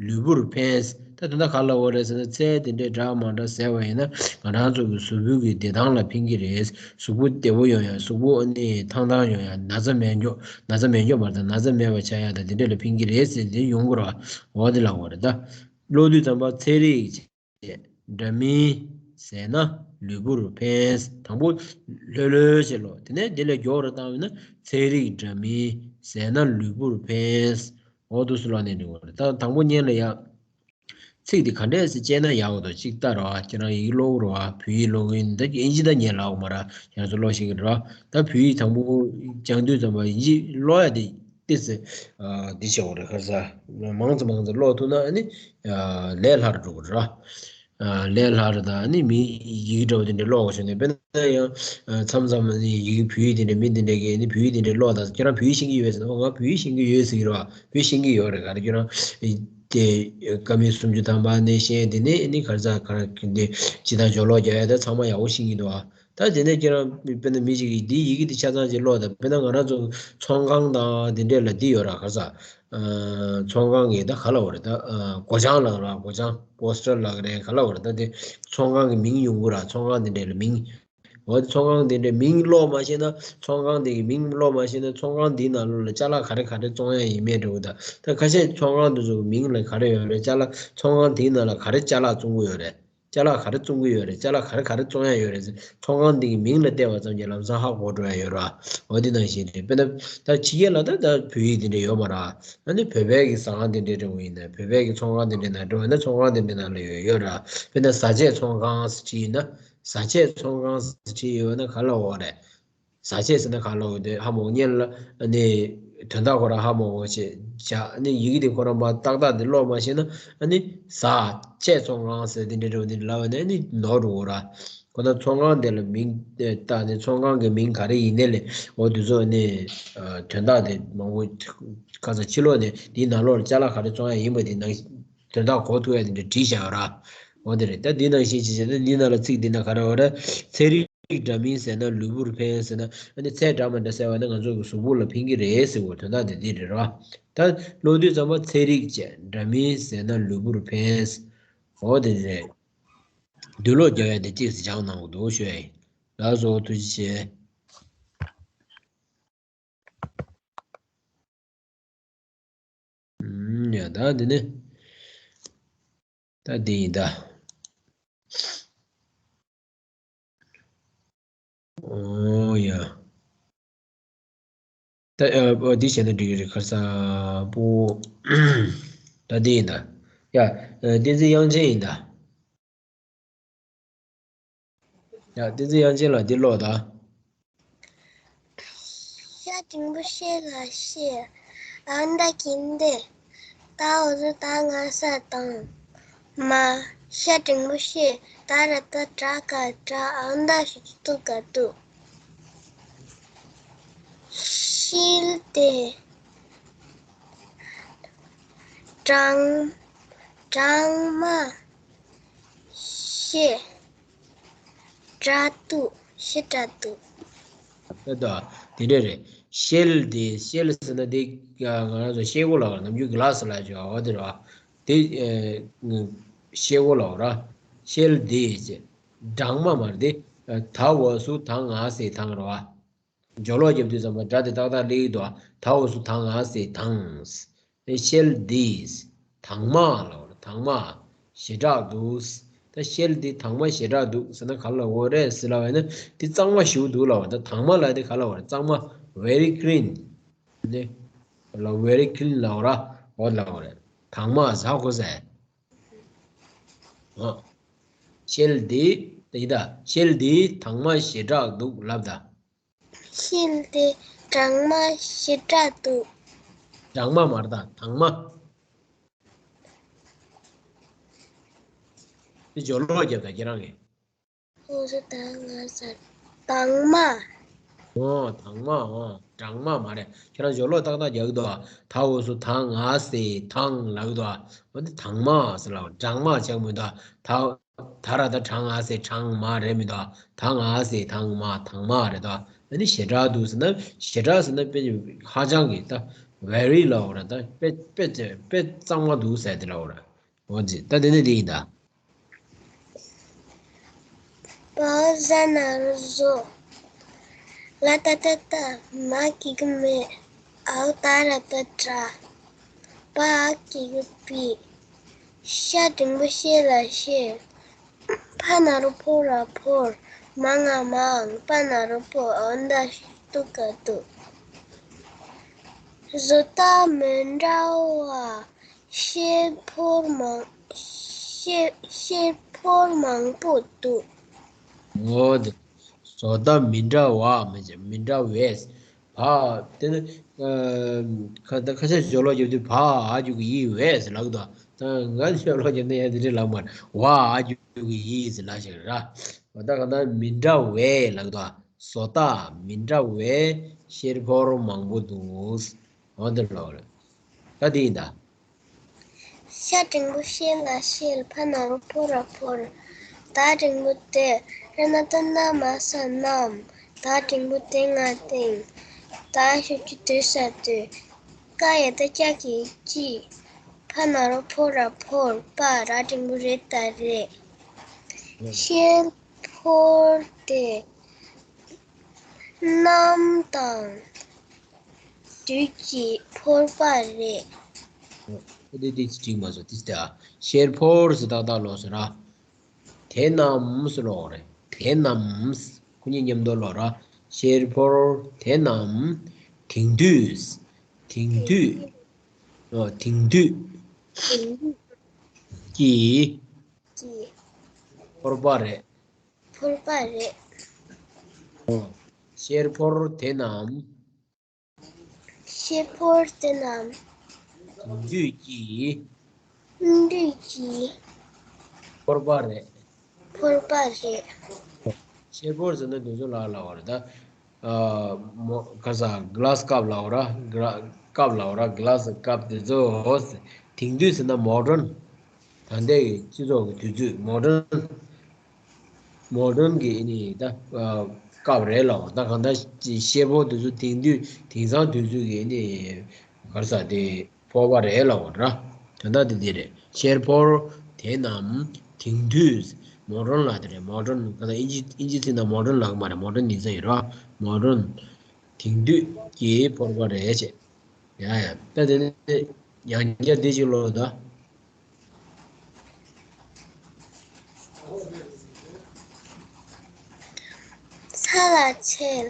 ལུས་པོར་ཕན། ད་དེ་འདྲ་ག་ལ་འོ་རེད་ཟེར་ན་ཚལ་དེ་འདྲའི་འདྲ་མ་འདྲ་ཟས་པ་ཡིན་ན་ང་རང་ཚོ་གི་གཟུགས་པོ་གི་བདེ་ཐང་ལ་ཕན་གྱི་རེད། གཟུགས་པོ་བདེ་པོ་ཡོང་ཡ། གཟུགས་པོ་ཨ་ནི་ཐང་ཐང་ཡོང་ཡ། ན་ཚ་མེད་འཇོག་ན་ཚ་མེད་འཇོག་མ་རེད་ད། ན་ཚ་མེད་པ་ཆགས་ཡ་ད་དེ་འདྲ་ལ་ཕན་གྱི་རེད་ཟེར་དེ་ཡོང་གི་ར། འོ་དེ་ལ་འོ་རེད་ད། ཀློག་དུས་ཙམ་པ་ཚལ་རིགས། འདྲ་མིན་ཟས་ན་ལུས་པོར་ཕན། དང་པོ་ལྷོད་ལྷོད་བྱས་ཀློག་དེ་ནས་དེ་ལས་མགྱོགས་རུ་བཏང་བ་ཡིན་ན་ཚལ་རིགས་འདྲ་མིན་ཟས་ན་ལུས་པོར་ཕན། འོ་འདུག་སེ་ཀློག་ནས་འགྲིག་གི་རེད། ད་དང་པོ་ཉན་ལ་ཡ། ཚིག་འདི་ག་འདྲས་སེ་བཅད་ན་ཡག་འདུག་གཅིག་ལྟ་རོགས། ཁྱེད་རང་ཡིག་ཀློག་རོགས། བོད་ཡིག་ཀློག་གི་ཡིན་ད་ཨིན་ཇི་ད་ཉན་ལ་འོ་མ་ར། ཁྱེད་རང་ཚོ་ཀློག་ཤེས་ཀྱི་རེད་བ། ད་བོད་ཡིག་དང་པོ་སྦྱང་དུས་ཙམ་པ་ཨིན་ཇི་ཀློག་ཡ་དེ། ཏི་སི། འདི་བྱེད་དགོས་རེད་ཁ་ས། མང་ཙམ་མང་ཙམ་ཀློག་ཐུབ་ན་ཨ་ནི། ལས་སླ་རུ་འགྲོ་གི་རེད། ལས་སླ་རུ་དང་ཨ་ནི་མི་ཡི་གེ་འདྲ་བོ་དེ་འདྲ་ཀློག་དགོས་བྱུང་ནས། དཔེར་ན་ཡང་མཚམས་མཚམས་ཨ་ནི་ཡི་གེ་བོད་ཡིག་དེ་འདྲ་མི་དེ་འདྲ་གིས་ཨ་ནི་བོད་ཡིག་དེ་འདྲ་ཀློག་དང་། ཁྱེད་རང་བོད་ཡིག་ཤེས་ཀྱི་ཡོད་ཟེར་ན། ཨོ་ང་བོད་ཡིག་ཤེས་ཀྱི་ཡོད་ཟེར་གྱི་རེད་བ། བོད་ཡིག་ཤེས་ཀྱི་ཡོད་རེད། ག་རེ་ཁྱེད་རང་དེ་ཀ་མད་སུམ་ཅུ་ཐམ་པ་ནས་བཤད་དེ་ནས་ཨ་ནི་ག་རེ་ཟ་ག་རེ་འདི་ཇི་ལྟར་སྦྱོར་ཀློག་རྒྱག་ཡ་དེ་ཚང་མ་ཡག་པོ་ཤེས་ཀྱི་འདུག་ཨ། ད་དེ་ནས་ཁྱེད་རང་དཔེར་ན་མི་ཞིག་གིས་འདིའི་ཡི་གེ་འདི་ཆ་ཚང་ཅིག་ཀློག་དང་། དཔེར་ན་ང་རང་ཚོ་ཚོང་ཁང་དང་དེ་འདྲས་ལ་འདི་ཡོད་ར་ག་ས། ཚོང་ཁང་གི་ད་ག་ལ་འོ་རེད་ད། སྒོ་བྱང་ལ་ར། སྒོ་བྱང་པོ་སི་ཊར་ལ་རེད་ག་ལ་འོ་རེད་ད། དེ་ཚོང་ཁང་གི་མིང་ཡོང་གི་ར། ཚོང་ཁང་དེ་འདྲས་ལ་མིང་། འོ་དེ་ཚོང་ཁང་དེ་འདྲས་མིང་ཀློག་མ་ཤེས་ན། ཚོང་ཁང་དེ་གི་མིང་ཀློག་མ་ཤེས་ན་ཚོང་ཁང་དེའི་ནང་ལོགས་ལ་ཅ་ལག་ག་རེ་ག་རེ་བཙོང་ཡ་ཡིན་མེད་འདྲ་བོ་ད། ད་ཁ་ཤས་ཚོང་ཁང་དེ་ཚོ་གི་མིང་ལ་ག་རེ་ཡོད་རེད། ཅ་ལག་ཚོང་ཁང་དེའི་ནང་ལ་ག་རེ་ཅ་ལག་བཙོང་གི་ཡོད་རེད། ཅ་ལག་ག་རེ་བཙོང་གི་ཡོད་རེད། ཅ་ལག་ག་རེ་ག་རེ་བཙོང་ཡ་ཡོད་རེད་ཟེར། ཚོང་ཁང་འདི་གི་མིང་ལ་བལྟས་པ་ཙམ་གྱིས་ལམ་སང་ཧ་གོ་འགྲོ་ཡ་ཡོད་ར། འོ་འདི་ནང་བཞིན་རེད། དཔེར་ན་ད་ཕྱི་རྒྱལ་ལ་ད་ད་བོད་ཡིག་འདི་འདྲ་ཡོད་མ་ར། ཨ་ནི་བོད་པའི་གི་ཟ་ཁང་འདི་འདྲ་འདྲ་བོ་ཡིན་ན། བོད་པའི་གི་ཚོང་ཁང་འདི་འདྲ་ནང་འགྲོ་བ་ན་ཚོང་ཁང་འདི་འདྲ་ནང་ལ་ཡོད་ཡོད་ར། དཔེར་ན་བཟའ་ཆས་ཚོང་ཁང་ཟེར་བྲིས་ཡིན་ན། བཟའ་ཆས་ཚོང་ཁང་ཟེར་བྲིས་ཡོད་ན་ག་ལ་འོ་རེད། བཟའ་ཆས་ཟེར་ན་ག་ལ་འོ་དེ་ཧ་མ་གོ། སྔོན་ལ་ཨ་ནི་དོན་དག་ཁོ་རང་ཧ་མ་གོ་བྱས་བཞག་ཨ་ནི་ཡི་གེ་དེ་ཁོ་རང་མ་ཏག་ཏག་དེ་ཀློག་མ་ཤེས་ན། ཨ་ནི་བཟའ་ཆས་ཚོང་ཁང་ཟེར་དེ་འདྲ་འདྲ་བོ་དེ་ལབ་ནས་ཨ་ནི་ནོར་འགྲོ་གི་ར། ཁོ་ན་ཚོང་ཁང་དེ་ལ་མིང་བཏགས་ནས་ཚོང་ཁང་གི་མིང་ག་རེ་ཡིན་ནའི་ལས། འོ་དེ་ཚོ་ཨ་ནི་དོན་དག་དེ་མང་པོ་ཁ་ཚ་ཕྱི་ལོགས་ནས་དེའི་ནང་ལོགས་ལ་ཅ་ལག་ག་རེ་བཙོང་ཡ་ཡིན་པ་དེ་ནང་དོན་དག་གོ་ཐུབ་ཡ་དེ་འདྲ་བྲིས་བཞག་ཡོད་ར། འོ་དེ་རེད། ད་འདི་ནང་བཞིན་བྱས་བྱས་ན་འདི་ནང་ལ་ཚིག་འདི་ན་ག་རེ་འོ་ར། ཚལ་རིགས་རིགས་འདྲ་མིན་ཟས་ན་ལུས་པོར་ཕན་ཟེར་ན། ཨ་ནི་ཚལ་འདྲ་མི་འདྲ་ཟས་པ་ན་ང་ཚོ་གི་གཟུགས་པོ་ལ་ཕན་གྱི་རེད་ཟེར་བ་དོན་དག་དེ་འདི་རེད་ར། ད་ཀློག་དུས་ཙམ་པ་ཚལ་རིགས་བཅས་འདྲ་མིན་ཟས་ན་ལུས་པོར་ཕན། འོ་དེ་རེད། འདུས་ཀློག་རྒྱག་ཡ་དེ་གཅིག་ཙམ་སྦྱངས་གནང་དགོས་འདུག་ཞུ་ཡ་ཡིན། ལགས་སོ། ཐུགས་རྗེ་ཆེ། ཨུམ། ཡ། ད་འདི་ནི། ད་འདི་ཡིན་ད། ཨོ་ཡ། ད་ཨ་འདི་བྱས་ན་འགྲིག་གི་རེད། ཁ་སང་པོ། ད་འདི་ཡིན་ད། ཡ། ཨ་བསྟན་འཛིན་དབྱངས་ཅན་ཡིན་ད། ཡ། བསྟན་འཛིན་དབྱངས་ཅན་ལགས་འདི་ཀློག་ད། ཤ་འབྲིང་པོ་ཤེ་ལ་ཤེ། འ་ད་གི་འདེ། ད་འོག་ཏུ་ད་ང་ས་དང་། མ། ཤ་འབྲིང་པོ་ཤེ། ད་ར་བཏགས་སྒྲ་ག་སྒྲ། འ་ད་ཞབས་ཀྱུ་ཏུ་ག་བཏུད། ཤེལ་ཏེ། སྦྲང་། སྦྲང་མ། ཤེ། སྒྲ་བཏུད། ཤེ་སྒྲ་བཏུད། ད་ལྟ་དེ་འདྲ་རེད། ཤེལ་དེ། ཤེལ་ཟེར་ན་དེ་ང་རང་ཚོ་ཤེལ་སྒོ་ལབ་པ། ནམ་རྒྱུན་གི་ལ་ཟེར་ལབ་ཀྱི་ཡོད་རེད་བ། དེ་ཨ་ཤེལ་སྒོ་ལབ་པ་ར། ཤེལ་དེ་ཟེར། སྦྲང་མ་མ་རེད་དེ། ད་འོག་སུ་ད་ང་ཟེར་ཐང་རེད་བ། སྦྱོར་ཀློག་རྒྱབ་དུས་ཙམ་པ་སྒྲ་དེ་ཏག་ཏག་སླེབས་ཀྱི་འདུག་ད་འོག་སུ་ད་ང་ཟེར་དང་། ཨེ། ཤེལ་འདི། དྭངས་མ་ལབ་པ་རེད། དྭངས་མ། ཞེ་དྲག་འདུག་ད་ཤེལ་འདི་དྭངས་མ་ཞེ་དྲག་འདུག་ཟེར་ན་ག་ལ་འོ་རེད་ཟེར་ལབ་པ་ཡིན་ན། འདི་གཙང་མ་ཞེ་པོ་འདུག་ལབ་པ་རེད། ད་དྭངས་མ་ལབ་དེ་ག་ལ་འོ་རེད། གཙང་མ། very clean། ནི། ལ་very clean ལབ་པ་ར། འོ་ལབ་པ་རེད། དྭངས་མ་ཟ་གོ་ཟེར། ཨོ། ཤེལ་འདི། ད་ཡིན་ད། ཤེལ་འདི་དྭངས་མ་ཞེ་དྲག་འདུག་ལབ་ད། ཤེལ་དེ་སྦྲང་མ་ཞེ་དྲག་འདུག་སྦྲང་མ་མ་རེད་ད། དྭངས་མ། དེ་སྦྱོར་ཀློག་རྒྱབ་ད་ཁྱེད་རང་གིས། འོག་སུ་ད་ང་ཟེར། དྭངས་མ། ཨོ། དྭངས་མ། ཨོ། སྦྲང་མ་མ་རེད། ཁྱེད་རང་སྦྱོར་ཀློག་ཏག་ཏག་རྒྱག་གི་འདུག་ད་འོག་སུ་ད་ང་ཟེར་དང་ལབ་གི་འདུག་འོ་དེ་དྭངས་མ་ཟེར་ལབ། སྦྲང་མ་ཆགས་མི་འདུག་ད། ད་ར་ད་དྲ་ང་ཟེར་དྲང་མ་རེད་མི་འདུག་ད་ང་ཟེར་དང་མ། དྭངས་མ་རེད་ད། ཨ་ནི་ཞེ་དྲག་འདུག་ཟེར་ན། ཞེ་དྲག་ཟེར་ན་དཔེ་ཧ་ཅང་གི་ད། very ལབ་པ་རེད་ད། དཔེ་དཔེ་དཔེ་གཙང་མ་འདུག་ཟེར་དེ་ལབ་པ་རེད། འོ་ཙི། ད་དེ་ནས་དེ་ཡིན་ད། པ་ཟ་ན་རོ་བཟོ། ལ་ཏ་བཏགས་ལྟ། མ་གི་གུ་མེ། འ་ད་ར་བཏགས་འདྲ། པ་འ་གི་གུ་པི། ཤ་འགྲེང་བུ་ཤེ་ལ་ཤེ། ཕ་ན་རོ་ཕོ་ར་ཕོར། མ་ང་མའང་། པ་ན་རོ་པོ། འ་ད་ཞབས་ཀྱུ་ཏུ་ག་བཏུད། བཟོ་ལྟ་མི་འདྲ་བ། ཤེལ་ཕོར་མང་། ཤེལ་ཤེལ་ཕོར་མང་པོ་འདུག་འོ་དེ། བཟོ་ལྟ་མི་འདྲ་བ། མི་འདྲ་མི་འདྲ་བས། བ། དེ་ནི་ཨ་ཁ་ད་ཁ་ཤས་སྦྱོར་ཀློག་རྒྱབ་དུས་བ་འ་འགྱུར་གྱི་ཡི་བས་ལབ་འདུག་ད་ང་སྦྱོར་ཀློག་རྒྱབ་ན་ཡང་དེ་འདྲ་ལབ་མ་རེད། བ་འ་འགྱུར་གྱི་ཡི་ཟེར་ལབ་ཞིག་རེད་ར། འོ་ད་ག་ད་མི་འདྲ་བས་ལབ་འདུག་བཟོ་ལྟ་མི་འདྲ་བའི་ཤེལ་ཕོར་མང་པོ་འདུག་འོ་དེ་ལབ་རེད། ད་དེ་ཡིན་ད། ཤ་འགྲེང་བུ་ཤེ་ལ་ཤེལ། ཕ་ན་རོ་ཕོ་ར་ཕོར། ད་འགྲེང་བུ་དེ། ར་ན་བཏགས་རྣ། མ་ས་རྣམས། ད་འགྲེང་བུ་དེ་ང་སྟེང་། ད་ཞབས་ཀྱུ་དེ་ས་དེ། ཀ་ཡ་བཏགས་ཀྱ་གི་ཀྱི། ཕ་ན་རོ་ཕོ་ར་ཕོར། པ། ར་འགྲེང་བུ་རེ་ད་རེད། ཤེལ་ཕོར་དེ། གནམ་དང་དུས་ཀྱི་ཕོར་པ་རེད། ཨོ། དེ་དེ་གཅིག་མ་བཟོ་དེ་ལྟ། ཤེལ་ཕོར་ཟེར་ཏག་ཏག་ལོག་སོང་ར། དེ་རྣམས་ཟེར་ལོག་རེད། དེ་རྣམས། ཁོ་གཉིས་མཉམ་དུ་ལོག་ར། ཤེལ་ཕོར་དེ་རྣམས། དེང་དུས། དེང་དུས། ཨོ། དེང་དུས། དེང་དུས། ཀྱི། ཀྱི། ཕོར་པ་རེད། ཕོར་པ་རེད། ཨོ། ཤེལ་ཕོར་དེ་རྣམས། ཤེལ་ཕོར་དེ་རྣམས། དེང་དུས་ཀྱི། དེང་དུས་ཀྱི། ཕོར་པ་རེད། ཕོར་པ་རེད། ཤེལ་ཕོར་ཟེར་ན་དེ་ཚོ་ལ་ལབ་པ་རེད་ད། ཨ། མོ་ག་ས་གི་ལ་སི་ཀབ་ལབ་པ་ར། གི་ལ་ཀབ་ལབ་པ་ར། གི་ལ་སི་ཀབ་དེ་ཚོ། དེང་དུས་ཟེར་ན་མོ་ཌརན། ད་ལྟའི་སྤྱི་ཚོགས་ཀྱི་དུས་ཚོད་མོ་ཌརན། མོ་ཌརན་གྱི་ཨ་ནི་ད་ཨ་སྐབས་རེད་ལབ་པ། ད་གང་ལྟར་ཤེལ་ཕོར་དེ་ཚོ་དེང་དུས་དེང་སང་དུས་ཚོད་ཀྱི་ཨ་ནི་ག་རེ་ཟེར་དེ་ཕོར་པ་རེད་ལབ་པ་ར། ད་ལྟ་དེ་འདི་རེད། ཤེལ་ཕོར་དེ་རྣམས་དེང་དུས། མོ་ཌརན་ལབ་དེ་རེད། མོ་ཌརན་གང་ལྟར་ཨིན་ཇི་ཨིན་ཇི་ཚིག་ནང་མོ་ཌརན་ལབ་གི་མ་རེད། མོ་ཌརན་ཡིན་ས་ཡིན་ར། མོ་ཌརན། དེང་དུས་ཀྱི་ཕོར་པ་རེད་ཅེས། ཡ་ཡ། ད་དེ་ནི། ཡང་བསྐྱར་འདི་ཅིག་ཀློག་དང་། ཚ་ལ་ཚལ།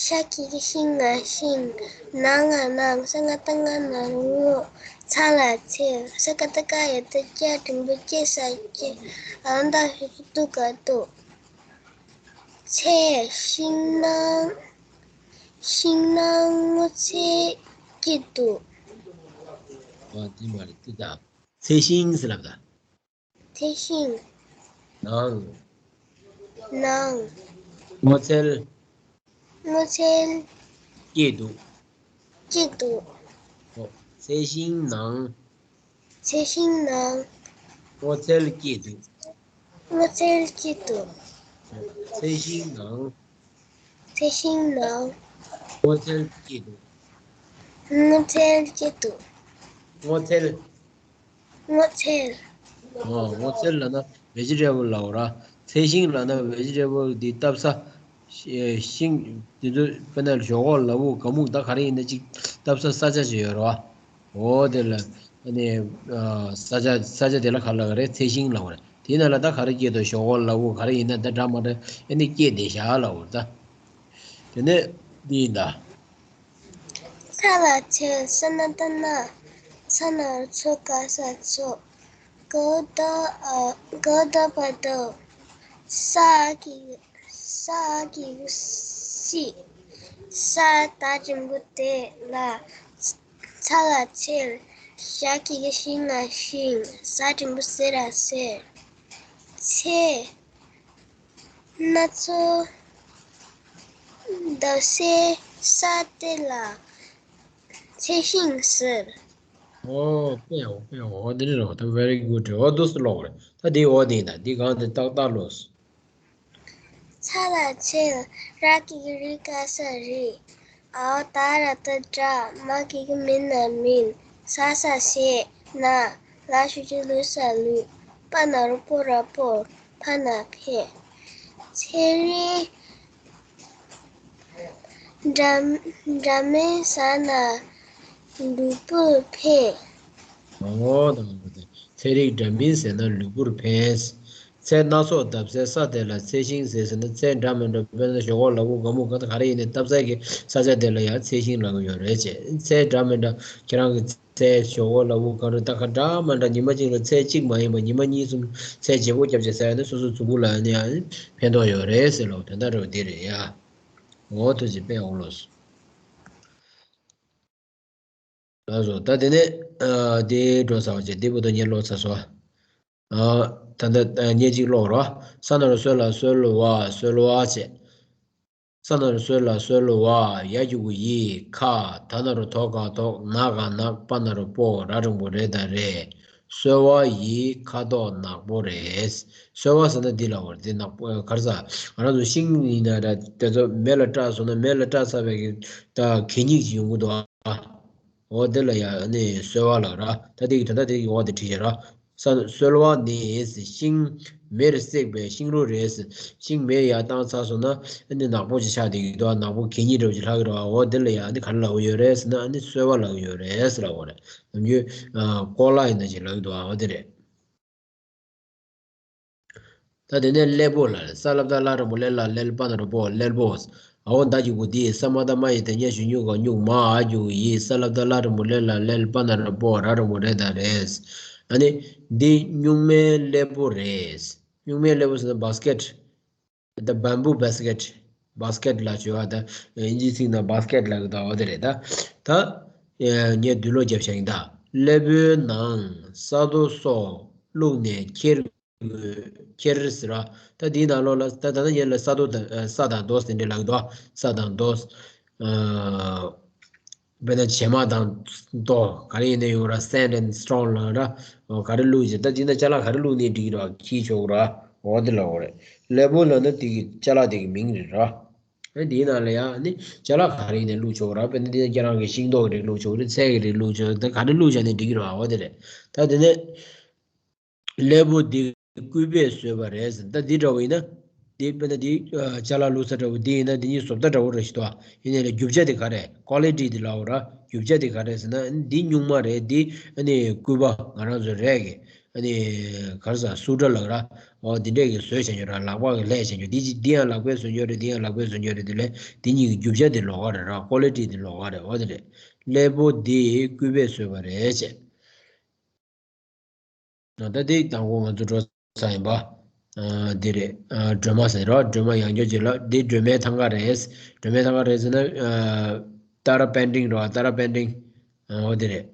ཤ་གི་གུ་ཤི་ང་ཤིང་། ན་ང་ནམ། ས་ང་ཏ་ང་ན་སྔོ། ཚ་ལ་ཚལ། ས་ཀ་ཏ་ཀ་ཡ་བཏགས་སྐྱ། འགྲེང་བུ་སྐྱེ་ས་སྐྱེ། འ་ད་ཞབས་ཀྱུ་ཏུ་ག་ཏུ། ཚལ། ཤིང་ནང་། ཤིང་ནང་སྔོ་ཚལ་སྐྱེས་འདུག་ཨ། དེ་མ་རེད། དེ་ད་ཚལ་ཤིང་ཟེར་ལབ་ད། ཚལ་ཤིང་། ནང་། ནང་། སྔོ་ཚལ། སྔོ་ཚལ། སྐྱེས་འདུག་སྐྱེས་འདུག་ཨོ། ཚལ་ཤིང་ནང་། ཚལ་ཤིང་ནང་། སྔོ་ཚལ་སྐྱེས་འདུག་སྔོ་ཚལ་སྐྱེས་འདུག་ཚལ་ཤིང་ནང་། ཚལ་ཤིང་ནང་། སྔོ་ཚལ་སྐྱེས་འདུག་སྔོ་ཚལ་སྐྱེས་འདུག་སྔོ་ཚལ། སྔོ་ཚལ། ཨོ། སྔོ་ཚལ་ལབ་ན་vegetable ལབ་ར། ཚལ་ཤིང་ལབ་ན་vegetable འདི་བཏབ་ས། ཤ- ཤིང་འདི་ཚོ་དཔེར་ན་ཞོག་ཁོག་ལ་ཕུག་ག་མུག་ད་ག་རེ་ཡིན་ན་ཅིག་བཏབ་ས་ས་ཆ་ཅིག་ཡོད་ར་བ། འོ་དེ་ལ་ཨ་ནི་ཨ་ས་ཆ་ས་ཆ་དེ་ལ་ག་ལབ་རེད། ཚལ་ཤིང་ལབ་རེད། དེ་ན་ལ་ད་ག་རེ་སྐྱེས་འདུག་ཞོག་ཁོག་ལ་ཕུག་ག་རེ་ཡིན་ན་ད་འདྲ་མ་འདྲ་ཨ་ནི་སྐྱེས་བསྡད་ཤག་ལབ་རེད་ད། དེ་ནས་འདི་ཡིན་ད། ཚ་ལ་ཚལ། ས་ན་ཏ་ན། ཚ་ན་རོ་ཚོ་ཀ་ས་ཚོགས། ག་འོག་ད་འོ། ག་འོག་ད་བ་འོད། ས་གི་གུ་ས་གི་གུ་སི། ས་ད་འགྲེང་བུ་སྟེ་ལ། ཚ་ལ་ཚལ། ཞ་གི་གུ་ཞི་ང་ཤིང་། ཟ་འགྲེང་བུ་ཟེ་ར་ཟེར། ཚལ། སྣ་ཚོགས་འདབ་སའི་ས་དེ་ལ་ཚལ་ཤིང་ཟེར། ཨོ། དཔེ་ཡག་པོ། དཔེ་ཡག་པོ། ཨོ། འདི་འདྲ་རེད་པ། ད་very good རེད། ཨོ། འདུག་སེ་ཀློག་རེད། ད་འདི་ཨོ་འདི་ཡིན་ད། འདི་གང་འདི་ཏག་ཏག་ཀློག་སོང་། ཚ་ལ་ཚལ། ར་གི་གུ་རི་ག་ས་རི། འ་འོག་ད་ར་བཏགས་འདྲ། མ་གི་གུ་མི་ན་མིན། ས་ས་སའི་ན། ལ་ཞབས་ཀྱུ་ལུ་ས་ལུས། པ་ན་རོ་པོ་ར་སྤོ། ཕ་ན་ཕན། ཚེ་རིང་འདྲ་འདྲ་མིན་ཟ་ན་ལུས་པོ་ཕན། ཨོ། ད་ཚན་རིག་འདྲ་མིན་ཟས་ན་ལུས་པོར་ཕན། ཚལ་སྣ་ཚོགས་འདབ་སའི་ས་དེ་ལ་ཚལ་ཤིང་ཟེར་ཟེར་ན། ཚལ་འདྲ་མི་འདྲ། དཔེར་ན་ཞོག་ཁོག་ལ་ཕུག་ག་མུག་ག་ད་ག་རེ་ཡིན་ནའི་བཏབ་ས་གི་ས་ཆ་དེ་ལ་ཡང་ཚལ་ཤིང་ལབ་ཀྱི་ཡོད་རེད་ཅེས། ཚལ་འདྲ་མི་འདྲ། ཁྱེད་རང་གི་ཚལ་ཞོག་ཁོག་ལ་ཕུག་ག་རེ་ད་ག་འདྲ་མི་འདྲ། ཉི་མ་གཅིག་ལ་ཚལ་གཅིག་མ་ཡིན་པ་ཉི་མ་གཉིས་གསུམ་ཚལ་བརྗེ་པོ་རྒྱབ་བྱས་ཟ་ཡ་ནི་སོ་སོ་གཟུགས་པོ་ལ་ནི་ཡང་ཕན་ཐོགས་ཡོད་རེད་ཟེར་ལོ། དོན་དག་རེད་པ། འདི་རེད་ཡ། འོ། ཐུགས་རྗེ་ཆེ། དཔེ་ཡག་པོ་ཀློག་སོང་། ལགས་སོ། ད་དེ་ནས་ཨ་དེ་འགྲོ་ཚར་བ་བྱས། དེ་བར་དུ་ངས་ཀློག་ཚར་སོང་། ཨ་ད་ལྟ་ཨ་ངས་གཅིག་ཀློག་རོགས། ས་ན་རོ་སོ་ལ་སོལ་བ། སོལ་བ་བྱས། ས་ན་རོ་སོ་ལ་སོལ་བ། ཡ་གི་གུ་ཡི། ཁ། ད་ན་རོ་ཐོ་ག་ཐོགས། ན་ག་ནག། པ་ན་རོ་པོ། ར་འགྲེང་བུ་རེ་ད་རེད། སོལ་བ་ཡི་ཁ་དོག་ནག་པོ་རེད། སོལ་བ་ཟེར་ན་འདི་ལ་འོ་འདི་ནག་པོ་ག་རེ་ཟ། ང་རང་ཚོ་ཤིང་ཡིན་ན་ར་དེ་ཚོ་མེ་ལ་སྐྲག་སོང་ན་མེ་ལ་སྐྲག་ཚར་བའི་གི་ད་གད་སྙིགས་ཅིག་ཡོང་གི་འདུག་ཨ། འོ་དེ་ལ་ཡ་ནི་སོལ་བ་ལབ་ར། ད་དེ་གི་དོན་དག་དེ་གི་འོ་དེ་བྲིས་བཞག་ར། ས་སོལ་བ་ནི་ཤིང་མེར་བསྲེགས་པའི་ཤིང་རོ་རེད། ཤིང་མེར་ཡར་བཏང་ཚར་སོང་ན་ཨ་ནི་ནག་པོ་ཅིག་ཆགས་བསྡད་ཀྱི་འདུག་ནག་པོ་གད་སྙིགས་འདྲ་བོ་ཅིག་ལྷག་གི་རེད་བ། འོ་དེ་ལ་ཡ་ཨ་ནི་ག་རེ་ལབ་ཀྱི་ཡོད་རེད་ཟེར་ན་ཨ་ནི་སོལ་བ་ལབ་ཀྱི་ཡོད་རེད་ཟེར་ལབ་ཀྱི་ཡོད་རེད། ནམ་རྒྱུན་ཨ་ཀོ་ལ་ཡིན་ན་ཅིག་ལབ་ཀྱི་འདུག་ཨ། འོ་དེ་རེད། ད་དེ་ནས་སླེལ་པོ་ལ། ས་ལ་བཏགས་སླ་འགྲེང་བུ་སླེ་ལ་སླེལ། པ་ན་རོ་པོ། སླེལ་པོ། འ་འོག་ད་གི་གུ་འདི། ས་མ་བཏགས་སྨ་ཡ་བཏགས་སྨྱ་ཞབས་ཀྱུ་སྨྱུ་ག་སྨྱུག་མ། འ་གི་གུ་འི། ས་ལ་བཏགས་སླ་འགྲེང་བུ་སླེ་ལ་སླེལ། པ་ན་རོ་པོ། ར་འགྲེང་བུ་རེ་ད་རེད། ཨ་ནི་འདི་སྨྱུག་མའི་སླེལ་པོ་རེད། སྨྱུག་མའི་སླེལ་པོ་ཟེར་ན་བྷ་སི་ཀེ་ཊི། The bamboo basket. བྷ་སི་ཀེ་ཊི་ལ་བྱ་བ་ད་དབྱིན་ཇིའི་ཚིག་ནང་བྷ་སི་ཀེ་ཊི་ལབ་ཀྱི་འདུག་འོ་དེ་རེད་ད། ད་ངས་བསྡུས་ཀློག་བརྒྱབ་བཞག་ཡིན་ད། སླེལ་པོའི་ནང་ས་རྡོ་སོགས་བླུགས་ནས་ཁྱེར། ཁྱེར་ཟེར་བ། ད་འདིའི་ནང་ལོགས་ལ་ད་ད་ལྟ་ངས་ལ་ས་རྡོ་དང་ས་དང་རྡོ་ཟེར་འདྲ་ལབ་ཀྱི་འདུག་ས་དང་རྡོ། ཨ། དཔེར་ན་བྱེ་མ་དང་རྡོ་ག་རེ་ཡིན་ན་ཡོང་ར། Sand and stone ལབ་ར། ག་རེ་བླུགས་བྱས། ད་འདི་ན་ཅ་ལག་ག་རེ་བླུགས་ནའི་འགྲིག་གི་རེད་བ། ཁྱི་ཆོག་གི་རེད་བ། འོ་དེ་ལབ་དགོས་རེད། སླེལ་པོ་ལབ་ན་དེ་གི་ཅ་ལག་དེ་གི་མིང་རེད་ར། ཨ་འདིའི་ནང་ལ་ཡང་ནི་ཅ་ལག་ག་རེ་ཡིན་ནའི་བླུགས་ཆོག་གི་རེད་བ། དཔེར་ན་འདི་ན་ཁྱེད་རང་གི་ཤིང་ཏོག་གི་རིགས་བླུགས་ཆོག་གི་རེད། ཚལ་གི་རིགས་བླུགས་ཆོག་གི་རེད། ད་ག་རེ་བླུགས་བྱས་ནའི་འགྲིག་གི་རེད་བ། འོ་དེ་རེད། ད་དེ་ནས་སླེལ་པོ་འདི་སྐུད་པས་བཟོས་པ་རེད་ཟེར། ད་འདི་འདྲ་བོ་ཡིན་ན། འདི་དཔེར་ན་འདི་ཨ་ཅ་ལག་བླུགས་ས་འདྲ་བོ་འདི་ཡིན་ན་འདི་གཉིས་བཟོ་ལྟ་འདྲ་བོ་རེད་ཤི་ཏོ། ཡིན་ནའི་ལ་རྒྱུ་ཆ་དེ་ག་རེ། ཀོ་ལི་ཊི་དེ་ལབ་དགོས་ར། རྒྱུ་ཆ་དེ་ག་རེ་ཟེར་ན་འདི་སྨྱུག་མ་རེད། འདི་ཨ་ནི་སྐུད་པ་ང་རང་ཚོ་རས་ཀྱི་ཨ་ནི་ག་རེ་ཟ་སུ་ཏྲ་ལབ་ར། འོ་འདི་འདྲས་ཀྱི་བཟོས་བྱས་ཡོད་ར། ལག་པ་གི་ལྷས་བྱས་ཡོད། འདི་ཅི་འདི་ཡང་ལག་པས་བཟོས་ཡོད་རེད། འདི་ཡང་ལག་པས་བཟོས་ཡོད་རེད། དེ་ལས་འདི་གཉིས་ཀྱི་རྒྱུ་ཆ་དེ་ལོགས་ཀ་རེད་ར། ཀོ་ལི་ཊི་དེ་ལོགས་ཀ་རེད། འོ་དེ་རེད། སླེ་པོ་འདི་སྐུད་པས་བཟོས་པ་རེད་བྱས། ད་ལྟ་འདི་དང་པོ་ང་ཚོ་འགྲོ་ས་ཡིན་པ། ཨ་འདི་རེད། ཨ་སྒྲོལ་མ་ཟེར་རོ། སྒྲོལ་མ་ཡང་བསྐྱར་བརྗོད་ལ་འདི་སྒྲོལ་མའི་ཐང་ག་རེད། སྒྲོལ་མའི་ཐང་ག་རེད་ཟེར་ན་ཨ་ཏཱ་ར་པཎྜི་ཏ་རོ། ཏཱ་ར་པཎྜི་ཏ། ཨ་འོ་དེ་རེད།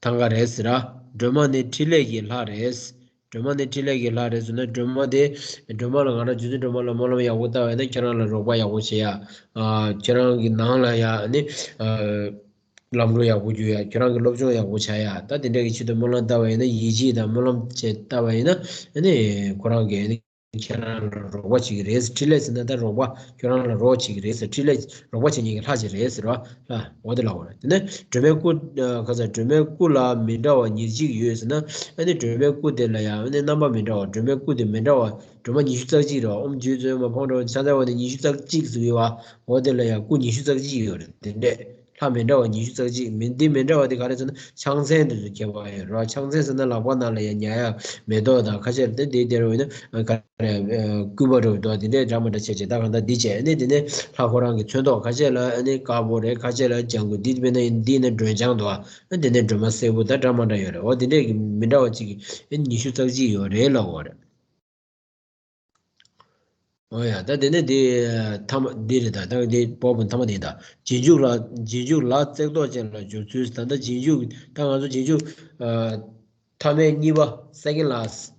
ཐང་ག་རེད་ཟེར་ར། སྒྲོལ་མ་ནི་ཕྲིན་ལས་ཀྱི་ལྷ་རེད། སྒྲོལ་མ་ནི་ཕྲིན་ལས་ཀྱི་ལྷ་རེད་ཟེར་ན་སྒྲོལ་མ་དེ་སྒྲོལ་མ་ལ་ང་རང་རྗེ་བཙུན་སྒྲོལ་མ་ལ་སྨོན་ལམ་ཡག་པོ་བཏབ་པ་ཡིན་ན་ཁྱེད་རང་ལ་རོགས་པ་ཡག་པོ་བྱེད་ཡ། ཨ་ཁྱེད་རང་གི་ནང་ལ་ཡ་ཨ་ནི་ཨ། ལམ་འགྲོ་ཡག་པོ་རྒྱུག་ཡ། ཁྱོད་རང་གི་སློབ་སྦྱོང་ཡག་པོ་བྱ་ཡ། ད་དེ་འདྲ་གི་ཆེད་དུ་སྨོན་ལམ་བཏབ་པ་ཡིན་ན། ཡིད་ཆེས་དང་སྨོན་ལམ་བྱས་བཏབ་པ་ཡིན་ན་ཨ་ནི་ཁོ་རང་གིས་ཨ་ནི་ཁྱེད་རང་ལ་རོགས་པ་བྱེད་ཀྱི་རེད། ཕྲིན་ལས་ཟེར་ན་ད་རོགས་པ། ཁྱོད་རང་ལ་རོགས་བྱེད་ཀྱི་རེད་ཟེར། ཕྲིན་ལས་རོགས་པ་བྱེད་མཁན་གྱི་ལྷ་ཅིག་རེད་ཟེར་བ་ལ་འོ་དེ་ལབ་པ་རེད། དེ་ནས་སྒྲོལ་མའི་སྐུ། ཁ་ས་སྒྲོལ་མའི་སྐུ་ལ་མི་འདྲ་བ་ཉེར་གཅིག་ཡོད་ཟེར་ན། ཨ་ནི་སྒྲོལ་མའི་སྐུ་དེ་ལ་ཡང་ཨ་ནི་རྣམ་པ་མི་འདྲ་བ། སྒྲོལ་མའི་སྐུ་དེ་མི་འདྲ་བ། སྒྲོལ་མ་ཉི་ཤུ་རྩ་གཅིག་རེད་བ། ཨོཾ་རྗེ་བཙུན་མ་ཕོ་བྲང་ཕྱག་འཚལ་བ་ནི་ཉི་ཤུ་རྩ་གཅིག་ཟེར་གྱི་ཡོད་བ། འོ་དེ་ལ་ཡང་སྐུ་ཉི་ཤུ་རྩ་གཅིག་ཡོད་རེད། དེ་འདྲས་ལྷ་མི་འདྲ་བ་ཉི་ཤུ་རྩ་གཅིག། མི་འདི་མི་འདྲ་བ་དེ་ག་རེ་ཟེར་ན་ཕྱག་མཚན་དེ་ཚོ་ཁྱད་པར་ཡོད་རེད་བ། ཕྱག་མཚན་ཟེར་ན་ལག་པ་ནང་ལ་ཡང་ཉར་ཡ་མེ་ཏོག་དང་། ཁ་ཤས་དེ་དེ་དེ་རུ་ཡིན་ན་ག་རེ་སྐུད་པ་རུ་འདུག་དེ་འདྲས་འདྲ་མི་འདྲ་བྱས་བྱས། ད་གང་ལྟར་འདི་བྱས། ཨ་ནི་དེ་ནས་ལྷ་ཁོ་རང་གི་ཚོན་མདོག། ཁ་ཤས་ལ་ཨ་ནི་དཀར་པོ་རེད། ཁ་ཤས་ལ་ལྗང་གུ། འདི་དཔེར་ན་འདི་ནི་སྒྲོལ་ལྗང་འདུག་ཨ་དེ་ནས་སྒྲོལ་མ་སེར་པོ། ད་འདྲ་མི་འདྲ་ཡོད་རེད། འོ་དེ་འདྲས་ཀྱི་མི་འདྲ་བ་གཅིག་གི་ཨ་ནི་ཉི་ཤུ་རྩ་གཅིག་ཡོད་རེད་ལབ་པ་རེད། ཨོ་ཡ། ད་དེ་ནས་དེ་ཐ་མ་འདི་རེད། ད་ད་འདི་པོ་པོ་ཐ་མ་དེ་ཡིན། ད་རྗེས་འཇུག་ལ། རྗེས་འཇུག་ལ་བརྩེགས་ཐོགས་ཅན་ལ་སྦྱོར་ཚུལ། ད་ལྟ་རྗེས་འཇུག་ད་ང་ཚོ་རྗེས་འཇུག་ཨ་ཐ་མའི་གཉིས་པ། སེ་ཀེན་ཌི་ལཱསི་ཊི།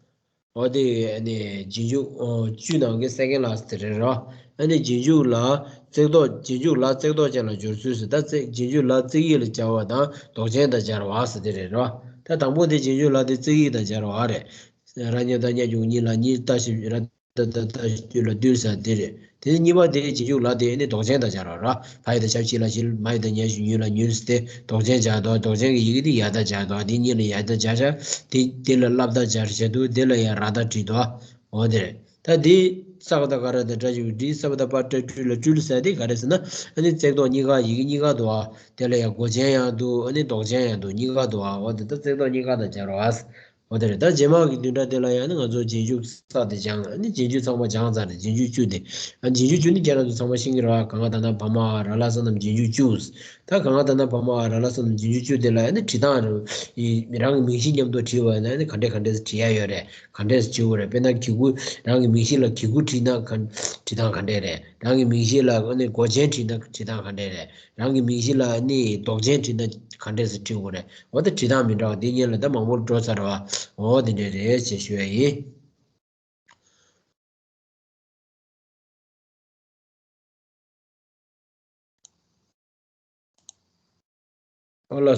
འོ་དེ་ནས་རྗེས་འཇུག་ཨོ་བཅུ་ནང་གི་སེ་ཀེན་ཌི་ལཱསི་ཊི་དེ་རེད་རོ། ཨ་ནི་རྗེས་འཇུག་ལ་བརྩེགས་ཐོགས། རྗེས་འཇུག་ལ་བརྩེགས་ཐོགས་ཅན་ལ་སྦྱོར་ཚུལ་ཟེར། ད་བརྩེགས་རྗེས་འཇུག་ལ་བརྩེགས་ཡིག་ལ་སྦྱར་བ་དང་ལྡོག་ཅན་དང་སྦྱར་བ་ཟེར་དེ་རེད་རོ། ད་དང་པོ་དེ་རྗེས་འཇུག་ལ་དེ་བརྩེགས་ཡིག་དང་སྦྱར་བ་རེད། ར་ཉ་བཏགས་རྙ་གི་གུ་རྙི། ལ་ཉི་བཏགས་ཞི་ར། ད་ད་ད་བཏུ་ལ་བཏུལ་ཟེར་དེ་རེད། དེ་ནས་གཉིས་པ་དེ་རྗེས་འཇུག་ལ་དེ་ནི་ལྡོག་ཅན་དང་སྦྱར་བ་ར། བ་ཡ་བཏགས་བྱ་བྱི་ལ་བྱིལ། མ་ཡ་བཏགས་མྱ་ཞབས་ཀྱུ་མྱུ་ལ་མྱུལ་ཟེར་དེ་ལྡོག་ཅན་སྦྱར་དོ། ལྡོག་ཅན་གྱི་ཡི་གེ་དེ་ཡ་བཏགས་ཡར་དོ། དེ་གཉིས་ལ་ཡ་བཏགས་ཡར་བྱ། དེ་དེ་ལ་ལ་བཏགས་ལར་བྱ་དོ། དེ་ལ་ཡང་ར་བཏགས་རི་དོ། འོ་དེ་རེད། ད་དེ་ས་ག་བཏགས་སྒ་ར་བཏགས་སྒྲ་ཞབས་ཀྱུ་སྒྲི། ས་བ་བཏགས་སྦ་སྦྲ་སྦྲུ་ལ་སྦྲུལ་ཟེར་དེ་ག་རེ་ཟེར་ན། ཨ་ནི་བརྩེགས་ཐོགས་གཉིས་ཀ། ཡི་གེ་གཉིས་ཀ་འདུག་ཨ། དེ་ལ་ཡང་མགོ་ཅན་ཡང་འདུག་ཨ་ནི་ལྡོག་ཅན་ཡང་འདུག་གཉིས་ཀ་འདུག་ཨ། འོ་དེ་ད་བརྩེགས་ཐོགས་གཉིས་ཀ་དང་སྦྱར་བ། འོ་དེ་རེད། ད་རྗེས་མ་གི་བདུན་ཕྲག་དེ་ལ་ཡང་ནི་ང་ཚོ་རྗེས་འཇུག་ས་དེ་སྦྱངས། ཨ་ནི་རྗེས་འཇུག་ཚང་མ་སྦྱངས་ཚར་རེད། རྗེས་འཇུག་བཅུ་དེ། ཨ་རྗེས་འཇུག་བཅུ་ནི་ཁྱེད་རང་ཚོ་ཚང་མ་ཤེས་ཀྱི་རེད་བ། ག་ང་ད་ན་བ་མ་བ་ར་ལ་ས་རྣམས་རྗེས་འཇུག་བཅུ། ད་ག་ང་ད་ན་བ་མ་བ་ར་ལ་ས་རྣམས་རྗེས་འཇུག་བཅུ་དེ་ལ་ཡང་ནི་བྲིས་སྟངས་རེད། རང་གི་མིང་གཞི་མཉམ་དུ་བྲིས་པ་ཡིན་ན་ནི་ག་འདྲས་ག་འདྲས་བྲིས་ཡ་ཡོད་རེད། ག་འདྲས་བྲིས་དགོས་རེད། དཔེར་ན་གི་གུ། རང་གི་མིང་གཞི་ལ་གི་གུ་བྲིས་ན་ག་བྲིས་སྟངས་ག་འདྲས་རེད། རང་གི་མིང་གཞི་ལ་ནི་མགོ་ཅན་བྲིས་ན་བྲིས་སྟངས་ག་འདྲས་རེད། རང་གི་མིང་གཞི་ལ་ནི་ལྡོག་ཅན་བྲིས་ན་ག་འདྲས་སེ་བྲིས་དགོས་རེད། འོ་ད་བྲིས་སྟངས་མི་འདྲ་བ་དེ་གཉིས་ལ་ད་མང་པོ་འགྲོ་ཚར་བ། འོ་དེ་འདྲས་རེད་ཅེས་ཞུ་ཡ་ཡིན། ཨོ་ལགས།